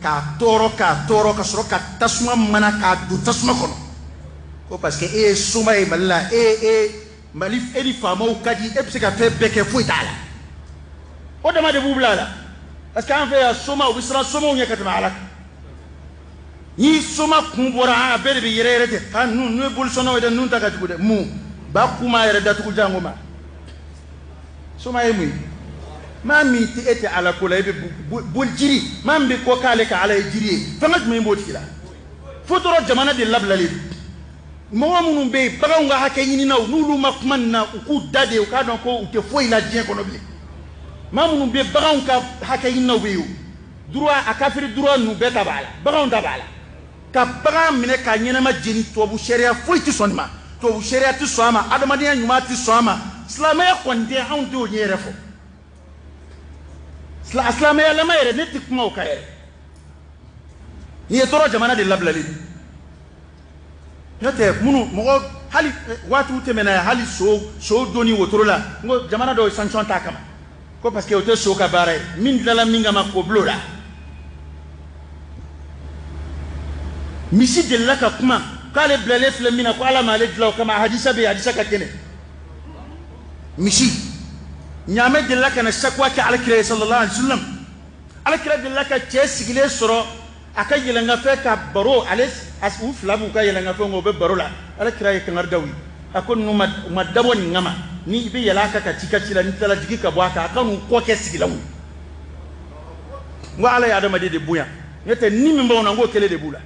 k'a tɔɔrɔ, k'a tɔɔrɔ, ka sɔrɔ ka tasuma mana k'a don tasuma kɔnɔ, ko parce que e ye soma ye Mali la, e e Mali, e ni faamaw ka di, e bɛ se ka fɛn bɛɛ kɛ, foyi t'a la. O dama de b'u bila a la, parce que an fɛ yan, soma, u bɛ siran somaw ɲɛ ka tɛmɛ ala kan. Ni soma kun bɔra, a bɛɛ de bɛ yɛrɛ yɛrɛ ten. Ha, ninnu ye bolisɔnnaw ye dɛ, ninnu ta ka jugu dɛ. Mun ba kun m'a yɛrɛ datugu jango ma? Soma ye mun ye? Maa min tɛ e tɛ ala ko la, e bɛ boli jiri. Maa min bɛ kɔ k'ale ka ala ye jiri ye, fanga jumɛn b'o tigi la? Fo dɔrɔn jamana de labilalen don. Mɔgɔ minnu bɛ yen, baganw ka hakɛ ɲininaw, n'olu ma kuma nin na, u k'u da de, u k'a dɔn ko u tɛ foyi la diɲɛ kɔnɔ bilen. Maa minnu bɛ baganw ka hakɛ ɲininaw bɛ yen, o droit a kafiri droit ninnu bɛɛ ta b'a la, baganw ta b'a la. Ka bagan minɛ k'a ɲɛnama jeni, tubabu sariya foyi tɛ sɔn nin ma. Tubabu sariya tɛ sɔn a ma, adamadenya ɲuman tɛ sɔn a ma, silamɛya kɔni tɛ. Anw t'o ɲɛ yɛrɛ fɔ. Silamɛya lama yɛrɛ, ne tɛ kuma o kan yɛrɛ. Nin ye tɔɔrɔ jamana de labilalen. N'o tɛ, minnu mɔgɔ hali waatiw tɛmɛna yan, hali so donni wotoro la, n ko jamana dɔw ye sanction t'a kama, ko parce que o tɛ so ka baara ye, min dilanna min kama, k'o bila o la. Misi delila ka kuma k'ale bilalen filɛ min na, ko ala m'ale dilan o kama. Hadisa bɛ yen, hadisa ka kɛnɛ. Misi ɲaamɛ delila ka na sakuwa kɛ alakira ye sallallahu alaihi wa sallam. Alakira delila ka cɛ sigilen sɔrɔ a ka yɛlɛnkafɛ ka baro. Ale U fila b'u ka yɛlɛnkanfɛnw kan, u bɛ baro la. Ala kira ye kangari da u ye, a ko ninnu u ma dabɔ nin kama. Ni i bɛ yɛlɛ a kan ka t'i ka ci la, n'i tilala jigin ka bɔ a kan, a ka n'u kɔ kɛ sigilanw ye. N ko ala ye adamaden de bonya, n'o tɛ ni min b'anw na, n k'o kelen de b'u la.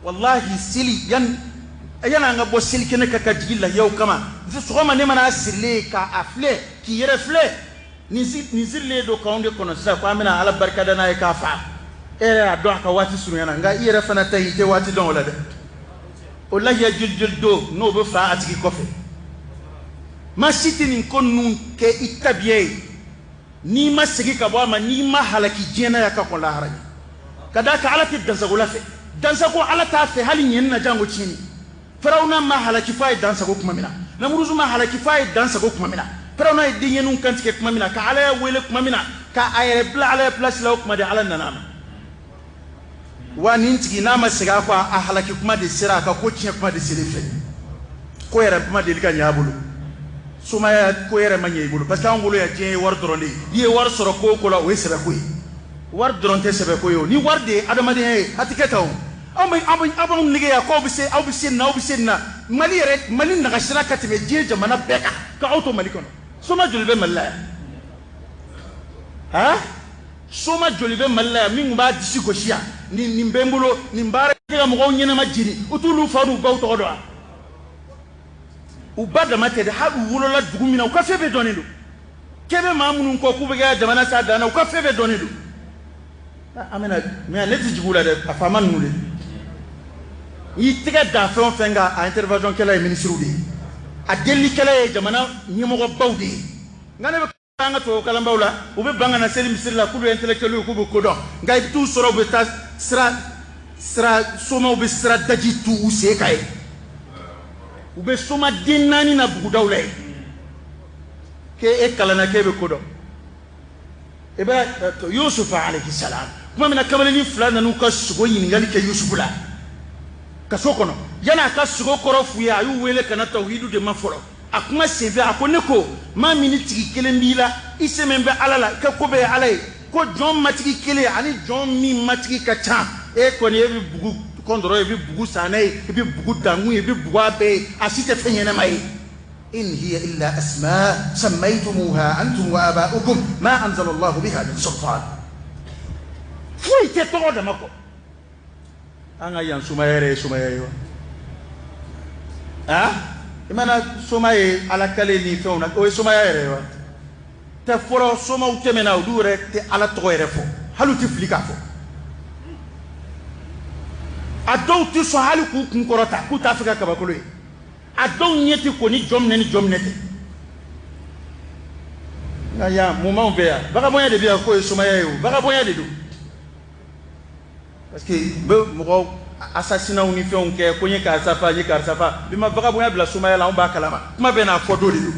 Walahi seli yan, yan'an ka bɔ selikɛnɛ kan ka jigin lahiyaw kama, sɔgɔma ne mana a sirilen ye k'a filɛ, k'i yɛrɛ filɛ, nin sirilen don k'anw de kɔnɔ sisan ko an bɛna ala barika da n'a ye k'a fa. E yɛrɛ y'a dɔn a ka waati surunyana, nka i yɛrɛ fana ta in, i tɛ waati dɔn o la dɛ. O lahiya joli joli don n'o bɛ fa a tigi kɔfɛ. Maa si tɛ nin ko ninnu kɛ i tabiya ye n'i ma segin ka bɔ a ma, n'i ma halaki diɲɛ na yan ka kɔn lahara ɲɛ. Ka d'a kan ala tɛ dansago la fɛ, dansago ala t'a fɛ hali ɲɛni na jango tiɲɛni. Firawuna ma halaki f'a ye dansago tuma min na, Namuruzu ma halaki f'a ye dansago tuma min na, Firawuna ye denɲɛninw kantigɛ tuma min na, ka ala ya wele tuma min na, ka a yɛrɛ bila ala ya place la, o tuma de ala nana a ma. Wa nin tigi n'a ma segin a kɔ, a halaki kuma de sera, a ka ko tiɲɛ kuma de sera fɛ. Ko yɛrɛ kuma deli ka ɲɛ a bolo, somaya ko yɛrɛ ma ɲɛ i bolo, parce que anw bolo yan diɲɛ ye wari dɔrɔn de ye. N'i ye wari sɔrɔ ko o ko la, o ye sɛbɛko ye. Wari dɔrɔn tɛ sɛbɛko ye o, ni wari de ye adamadenya ye, a tɛ kɛ tan o. Anw bɛ aw bɛ aw b'anw nege yan k'aw bɛ se, aw bɛ se nin na, aw bɛ se nin na. Mali yɛrɛ, Mali nagasira ka tɛmɛ diɲɛ jamana bɛɛ kan, k'aw to Mali kɔnɔ. Soma joli bɛ Mali la yan? Han? Soma joli bɛ Mali la yan min tun b'a disi gosi yan? Nin bɛ n bolo, nin baara kɛ ka mɔgɔw ɲɛnama jeni, u t'olu fa n'u baw tɔgɔ dɔn wa? U ba dama tɛ dɛ, hali u wolola dugu min na, u ka fɛn bɛɛ dɔnnen don. K'e bɛ maa minnu kɔ k'u bɛ kɛ jamana s'a dan na, u ka fɛn bɛɛ dɔnnen don. An bɛna, mais ne tɛ jigin u la dɛ, a faama ninnu de. N'i tɛgɛ da fɛn o fɛn kan, a intervention kɛla ye ministres de ye, a delilikɛla ye jamana ɲɛmɔgɔbaw de ye. Nka ne bɛ an ka tubabu kalanbaw la, u bɛ ban ka na seli misiri la k'olu ye intellectuels ye, k'u bɛ ko dɔn, nka i bɛ t'u sɔrɔ u bɛ taa sira somaw bɛ sira daji tu u sen kan yen, u bɛ somaden naani na bugudaw la yen, k'e e kalanna k'e bɛ ko dɔn. I bɛ Yusufa alayhi salam, tuma min na kamalennin fila nan'u ka sogo ɲininkali kɛ Yusufu la kaso kɔnɔ, yan'a ka sogo kɔrɔ f'u ye, a y'u wele ka na tawhidu de ma fɔlɔ. A kuma senfɛ a ko ne ko maa min ni tigi kelen b'i la, i sɛmɛn bɛ ala la, i ka ko bɛɛ ye ala ye, ko jɔn matigi kelen ani jɔn min matigi ka ca, e kɔni e bɛ bugu kɔndɔrɔ ye, i bɛ bugu sanɛ ye, i bɛ bugu dankun ye, i bɛ bugu a bɛɛ ye, a si tɛ fɛn ɲɛnama ye. إن هي إلا أسماء سميتموها أنتم وآباؤكم ما أنزل الله بها من سلطان. Foyi tɛ tɔgɔ dama kɔ. An ka yan sumaya yɛrɛ ye sumaya ye wa? Ah, i mana soma ye ala kale ni fɛnw na, o ye sumaya yɛrɛ ye wa? Tɛ fɔlɔ somaw tɛmɛna, olu yɛrɛ tɛ ala tɔgɔ yɛrɛ fɔ, hali u tɛ fili k'a fɔ. A dɔw tɛ sɔn hali k'u kun kɔrɔta k'u t'a fɛ ka kabakolo ye. A dɔw ɲɛ tɛ ko ni jɔn minɛ ni jɔn minɛ tɛ. Nka yan mun b'anw fɛ yan? Vagabond de bɛ yan k'o ye sumaya ye o, vagabond de don. Parce que u bɛ mɔgɔw assassinat ni fɛnw kɛ ko n ye karisa fa, n ye karisa fa. Bi ma vagabond bila sumaya la, anw b'a kalama. Kuma bɛɛ n'a fɔ don de don.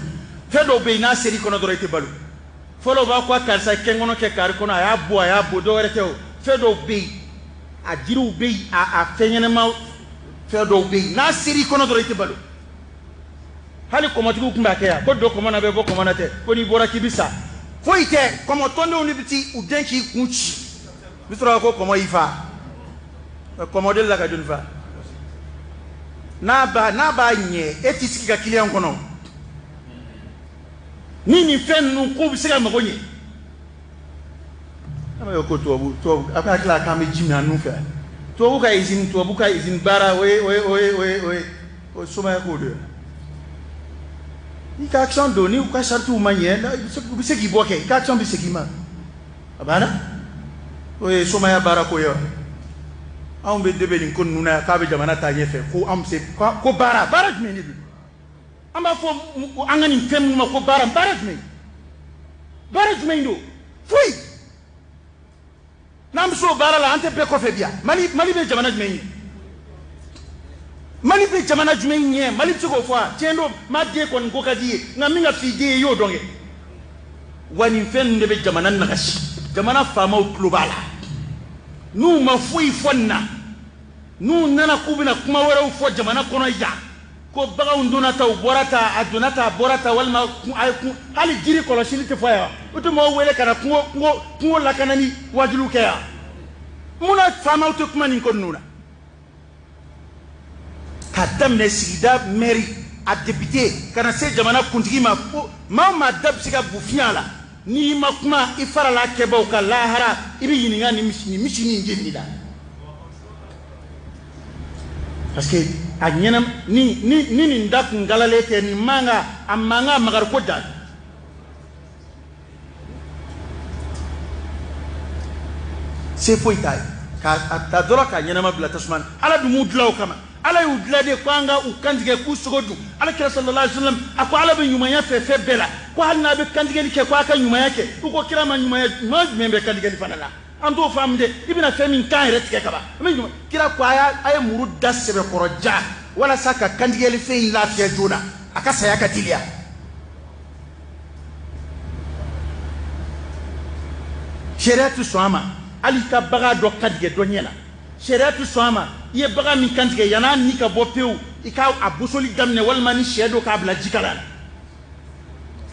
Fɛn dɔw bɛ yen n'a ser'i kɔnɔ dɔrɔn i tɛ balo. Fɔlɔ u b'a fɔ karisa kɛnkɔnɔ kɛ kari kɔnɔ, a y'a bɔ, a y'a bɔ, dɔw wɛrɛ tɛ o. Fɛn dɔw bɛ yen, a jiriw bɛ yen, a fɛn ɲɛnama fɛn dɔw bɛ yen n'a ser'i kɔnɔ dɔrɔn i tɛ balo. Hali kɔmɔtigiw tun b'a kɛ yan, ko don kɔmɔ na bɛ bɔ kɔmɔ na tɛ, ko n'i bɔra k'i bɛ sa. Foyi tɛ, kɔmɔ tɔndenw de bɛ t'i u den k'i kun ci. Bi sɔrɔ ko kɔmɔ y'i fa. Kɔmɔ delila ka joli fa? N'a b'a ɲɛ, e t'i sigi ka kiliyan kɔnɔ. Ni nin fɛn ninnu k'u bɛ se ka mago ɲɛ. An b'a ko tubabu, tubabu, a ka tila k'an bɛ ji min an nun fɛ. Tubabu ka usine, tubabu ka usine baara, o ye, o ye, o ye, o ye, o ye, o ye somaya ko de ye. I ka action don, ni u ka charte ma ɲɛ, u bɛ se k'i bɔ kɛ, i ka action bɛ segin i ma. A banna. O ye somaya baara ko ye wa? Anw bɛ debe nin ko ninnu na yan k'a bɛ jamana taa ɲɛfɛ, ko an bɛ se ko baara, baara jumɛn de don? An b'a fɔ an ka nin fɛn minnu ma ko baara, baara jumɛn? Baara jumɛn don? Foyi. N'an bɛ se o baara la, an tɛ bɛɛ kɔfɛ bi yan. Mali bɛ jamana jumɛn ɲɛ? Mali bɛ jamana jumɛn ɲɛ? Mali bɛ se k'o fɔ wa? Tiɲɛ don, maa den kɔni ko ka di i ye, nka min ka f'i den ye, i y'o dɔn kɛ. Wa nin fɛn ninnu de bɛ jamana nagasi. Jamana faamaw tulo b'a la. N'u ma foyi fɔ nin na, n'u nana k'u bɛna kuma wɛrɛw fɔ jamana kɔnɔ yan, ko baganw donna ta, u bɔra ta, a donna ta, a bɔra ta, walima a ye kun, hali jiri kɔlɔsili tɛ fɔ yan wa? U tɛ mɔgɔw wele ka na kungo lakanani wajuliw kɛ yan. Munna faamaw tɛ kuma nin ko ninnu na? K'a daminɛ sigida mɛri, a député, ka na se jamana kuntigi ma, ko maa o maa da bɛ se ka bu fiɲɛ la, n'i ma kuma i farala kɛbaw kan lahara, i bɛ ɲininka nin misi nin jenini la. Parce que a ɲɛna ni ni ni nin da kun galalen tɛ, nin man kan, a man kan magari ko dan. Se foyi t'a ye k'a ta dɔrɔn k'a ɲɛnama bila tasuma na. Ala dun m'u dilan o kama. Ala y'u dilan de ko an ka u kantigɛ k'u sogo dun. Ala kira sallallahu alaihi wasallam a ko Ala bɛ ɲumanya fɛ fɛn bɛɛ la, ko hali n'a bɛ kantigɛli kɛ, ko a ka ɲumanya kɛ. U ko kira ma, ɲumanya ɲuman jumɛn bɛ kantigɛli fana la? An t'o faamu dɛ. I bɛna fɛn min kan yɛrɛ tigɛ ka ban, an bɛ ɲuman. Kira ko a ye muru da sɛbɛkɔrɔ ja walasa ka kantigɛli fɛn in lafiya joona, a ka saya ka teliya. Sariya tɛ sɔn a ma hali i ka bagan dɔ kantigɛ dɔ ɲɛ na. Sariya tɛ sɔn a ma i ye bagan min kantigɛ, yann'a ni ka bɔ pewu, i ka a bosoli daminɛ, walima ni sɛ don, k'a bila ji kala la.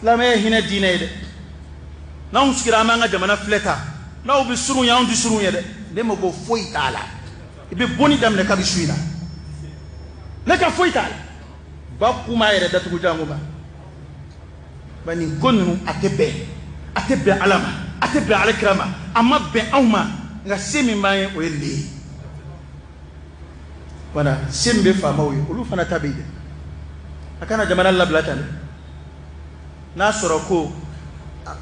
Silamɛya ye hinɛ diinɛ ye dɛ. N'anw sigira, an b'an ka jamana filɛ ta, n'aw bɛ surun ye, anw tɛ surun ye dɛ. Ne mago foyi t'a la. I bɛ bonni daminɛ kabi su in na, ne ka foyi t'a la. Ba kun m'a yɛrɛ datugu jango ma. Ba nin ko ninnu, a tɛ bɛn, a tɛ bɛn Ala ma, a tɛ bɛn Ala kira ma, a ma bɛn anw ma. Nka se min b'an ye, o ye nin de ye. Wala se min bɛ faamaw ye, olu fana ta bɛ yen dɛ. A kana jamana labila tan dɛ. N'a sɔrɔ ko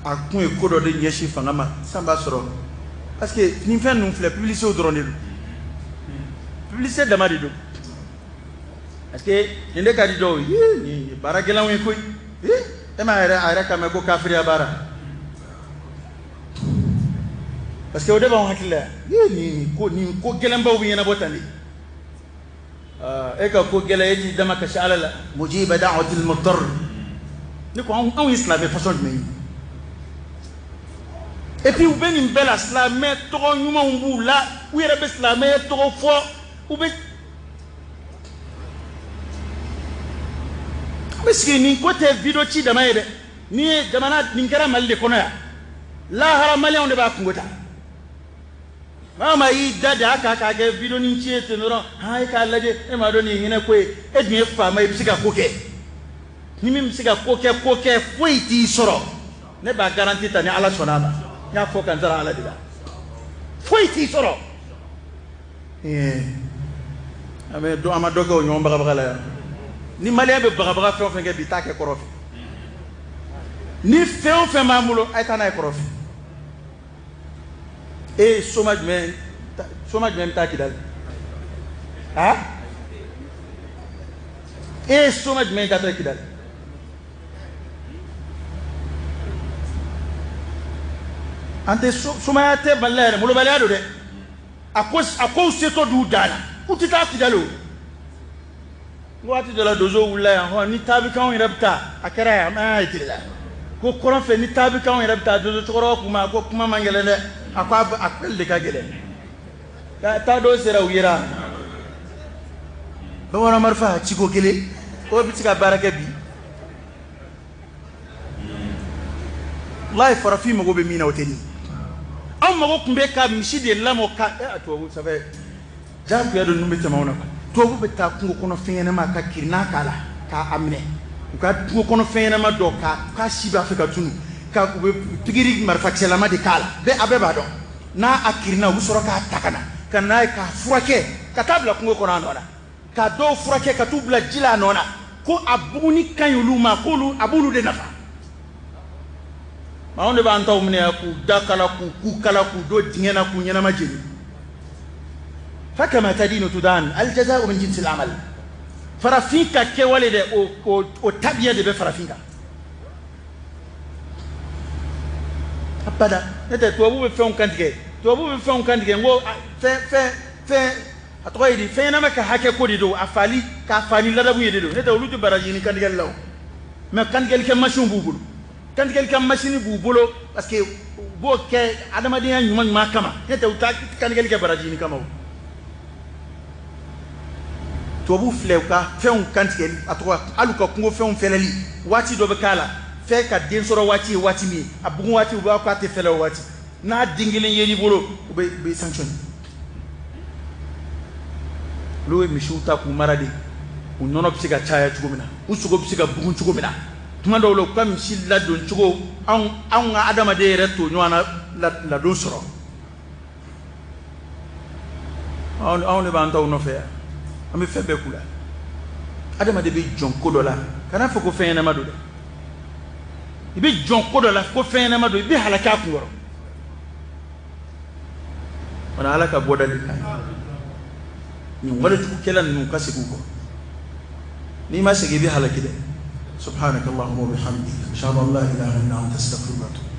a kun ye ko dɔ de ɲɛsin fanga ma sisan, b'a sɔrɔ, parce que nin fɛn ninnu filɛ, publicité dɔrɔn de don, publicité dama de don. Parce que nin de ka di dɔw ye, nin ye baara gɛlɛnw ye koyi. E m'a yɛrɛ, a yɛrɛ ka mɛn ko kafiriya baara, parce que o de b'anw hakili la yan. Nin ko gɛlɛnbaw bɛ ɲɛnabɔ tan de. E ka ko gɛlɛn, e t'i dama kasi Ala la. Mujiba da'watil mudtar. Ne ko anw ye silamɛ façon jumɛn ye? Et puis u bɛ nin bɛɛ la, silamɛ tɔgɔ ɲumanw b'u la, u yɛrɛ bɛ silamɛya tɔgɔ fɔ, u bɛ sigi. Nin ko tɛ vidéo ci dama ye dɛ. Ni ye jamana nin kɛra Mali de kɔnɔ yan, lahara maliyɛnw de b'a kungo ta. Maa maa y'i da de a kan k'a kɛ vidéo ni ci ye ten dɔrɔn, han, e k'a lajɛ, e m'a dɔn nin ye hinɛ ko ye. E dun ye faama ye, i bɛ se ka ko kɛ. Ni min bɛ se ka ko kɛ, ko kɛ, foyi t'i sɔrɔ. Ne b'a garantie ta ni Ala sɔnna a ma. N y'a fɔ ka n sara Ala de la, foyi t'i sɔrɔ. An bɛ an ma dɔ kɛ o ɲɔgɔn bagabaga la yan. Ni maliyɛn bɛ bagabaga fɛn o fɛn kɛ bi, t'a kɛ kɔrɔ fɛ. Ni fɛn o fɛn b'an bolo, a ye taa n'a ye kɔrɔ fɛ. E ye soma jumɛn, soma jumɛn bɛ taa Kidali? Ha, e ye soma jumɛn taatɔ Kidali? An tɛ somaya tɛ Mali la yɛrɛ, molobaliya don dɛ. A kow setɔ d'u dan na, u tɛ taa Kidali. O waati dɔ la, donsow wulila yan hɔn, ni taa bɛ k'anw yɛrɛ bɛ taa. A kɛra yan, an y'a ye tele la ko kɔrɔn fɛ, ni taa bɛ k'anw yɛrɛ bɛ taa. Donso cɛkɔrɔba k'u ma ko kuma man gɛlɛn dɛ, a ko a kpɛli de ka gɛlɛn. Taa don sera, u yera bamanan marifa ciko kelen, o bɛ se ka baara kɛ bi. Walayi, farafin mago bɛ min na, o tɛ nin. Anw mago tun bɛ ka misi de lamɔ ka tubabu ça fait jagoya don. Ninnu bɛ tɛmɛ anw na. Tubabu bɛ taa kungo kɔnɔ, fɛn ɲɛnama ka kirinna k'a la k'a minɛ. U ka kungo kɔnɔ fɛn ɲɛnama dɔ k'a si b'a fɛ ka tunu, ka u bɛ pikiri marifakisɛlama de k'a la. Bɛɛ, a bɛɛ b'a dɔn n'a a kirinna, u bɛ sɔrɔ k'a ta ka na ka n'a ye k'a furakɛ, ka taa bila kungo kɔnɔ a nɔ na, ka dɔw furakɛ ka t'u bila ji la a nɔ na, ko a buguni ka ɲi olu ma, k'olu a b'olu de nafa. Anw de b'an taw minɛ k'u da kala, k'u ku kala, k'u don dingɛ na, k'u ɲɛnama jeni. Fakama tadinu tudan, aljaza'u min jinsil amal. Farafin ka kɛwale dɛ, o tabiya de bɛ farafin kan abada. Ne tɛ tubabu bɛ fɛnw kantigɛ, tubabu bɛ fɛnw kantigɛ. N ko fɛn a tɔgɔ ye di, fɛn ɲɛnama ka hakɛ ko de don, a fali k'a fa ni ladabu ye de don. Ne tɛ olu tɛ baraji ɲini kantigɛli la o, mais kantigɛli kɛ machine b'u bolo, kantigɛli kɛ machine b'u bolo, parce que u b'o kɛ adamadenya ɲuman ɲuman kama. Ne tɛ u ta kantigɛli kɛ baraji ɲini kama. O tubabu filɛ, u ka fɛnw kantigɛli, a tɔgɔ, hali u ka kungo fɛnw fɛlɛli, waati dɔ bɛ k'a la, fɛn ka den sɔrɔ waati ye waati min ye, a bugun waati, u b'a fɔ k'a tɛ fɛlɛ o waati. N'a den kelen yer'i bolo, u bɛ sanctionner. Olu ye misiw ta k'u mara de. U nɔnɔ bɛ se ka caya cogo min na, u sogo bɛ se ka bugun cogo min na, tuma dɔw la u ka misi ladon cogo, anw ka adamaden yɛrɛ t'o ɲɔgɔn na ladon sɔrɔ. Anw de b'an taw nɔfɛ yan, an bɛ fɛn bɛɛ k'u la. Adamaden bɛ jɔn ko dɔ la, kan'a fɔ ko fɛn ɲɛnama don dɛ, i bɛ jɔn ko dɔ la ko fɛn ɲɛnama don, i bɛ halaki a kunkɔrɔ. Wala Ala ka bɔda de kan nin walejugukɛla ninnu ka segin u kɔ. N'i ma segin, i bɛ halaki dɛ. Subhanaka allahumma wa bihamdika, ashhadu an la ilaha illa anta, astaghfiruka wa atubu.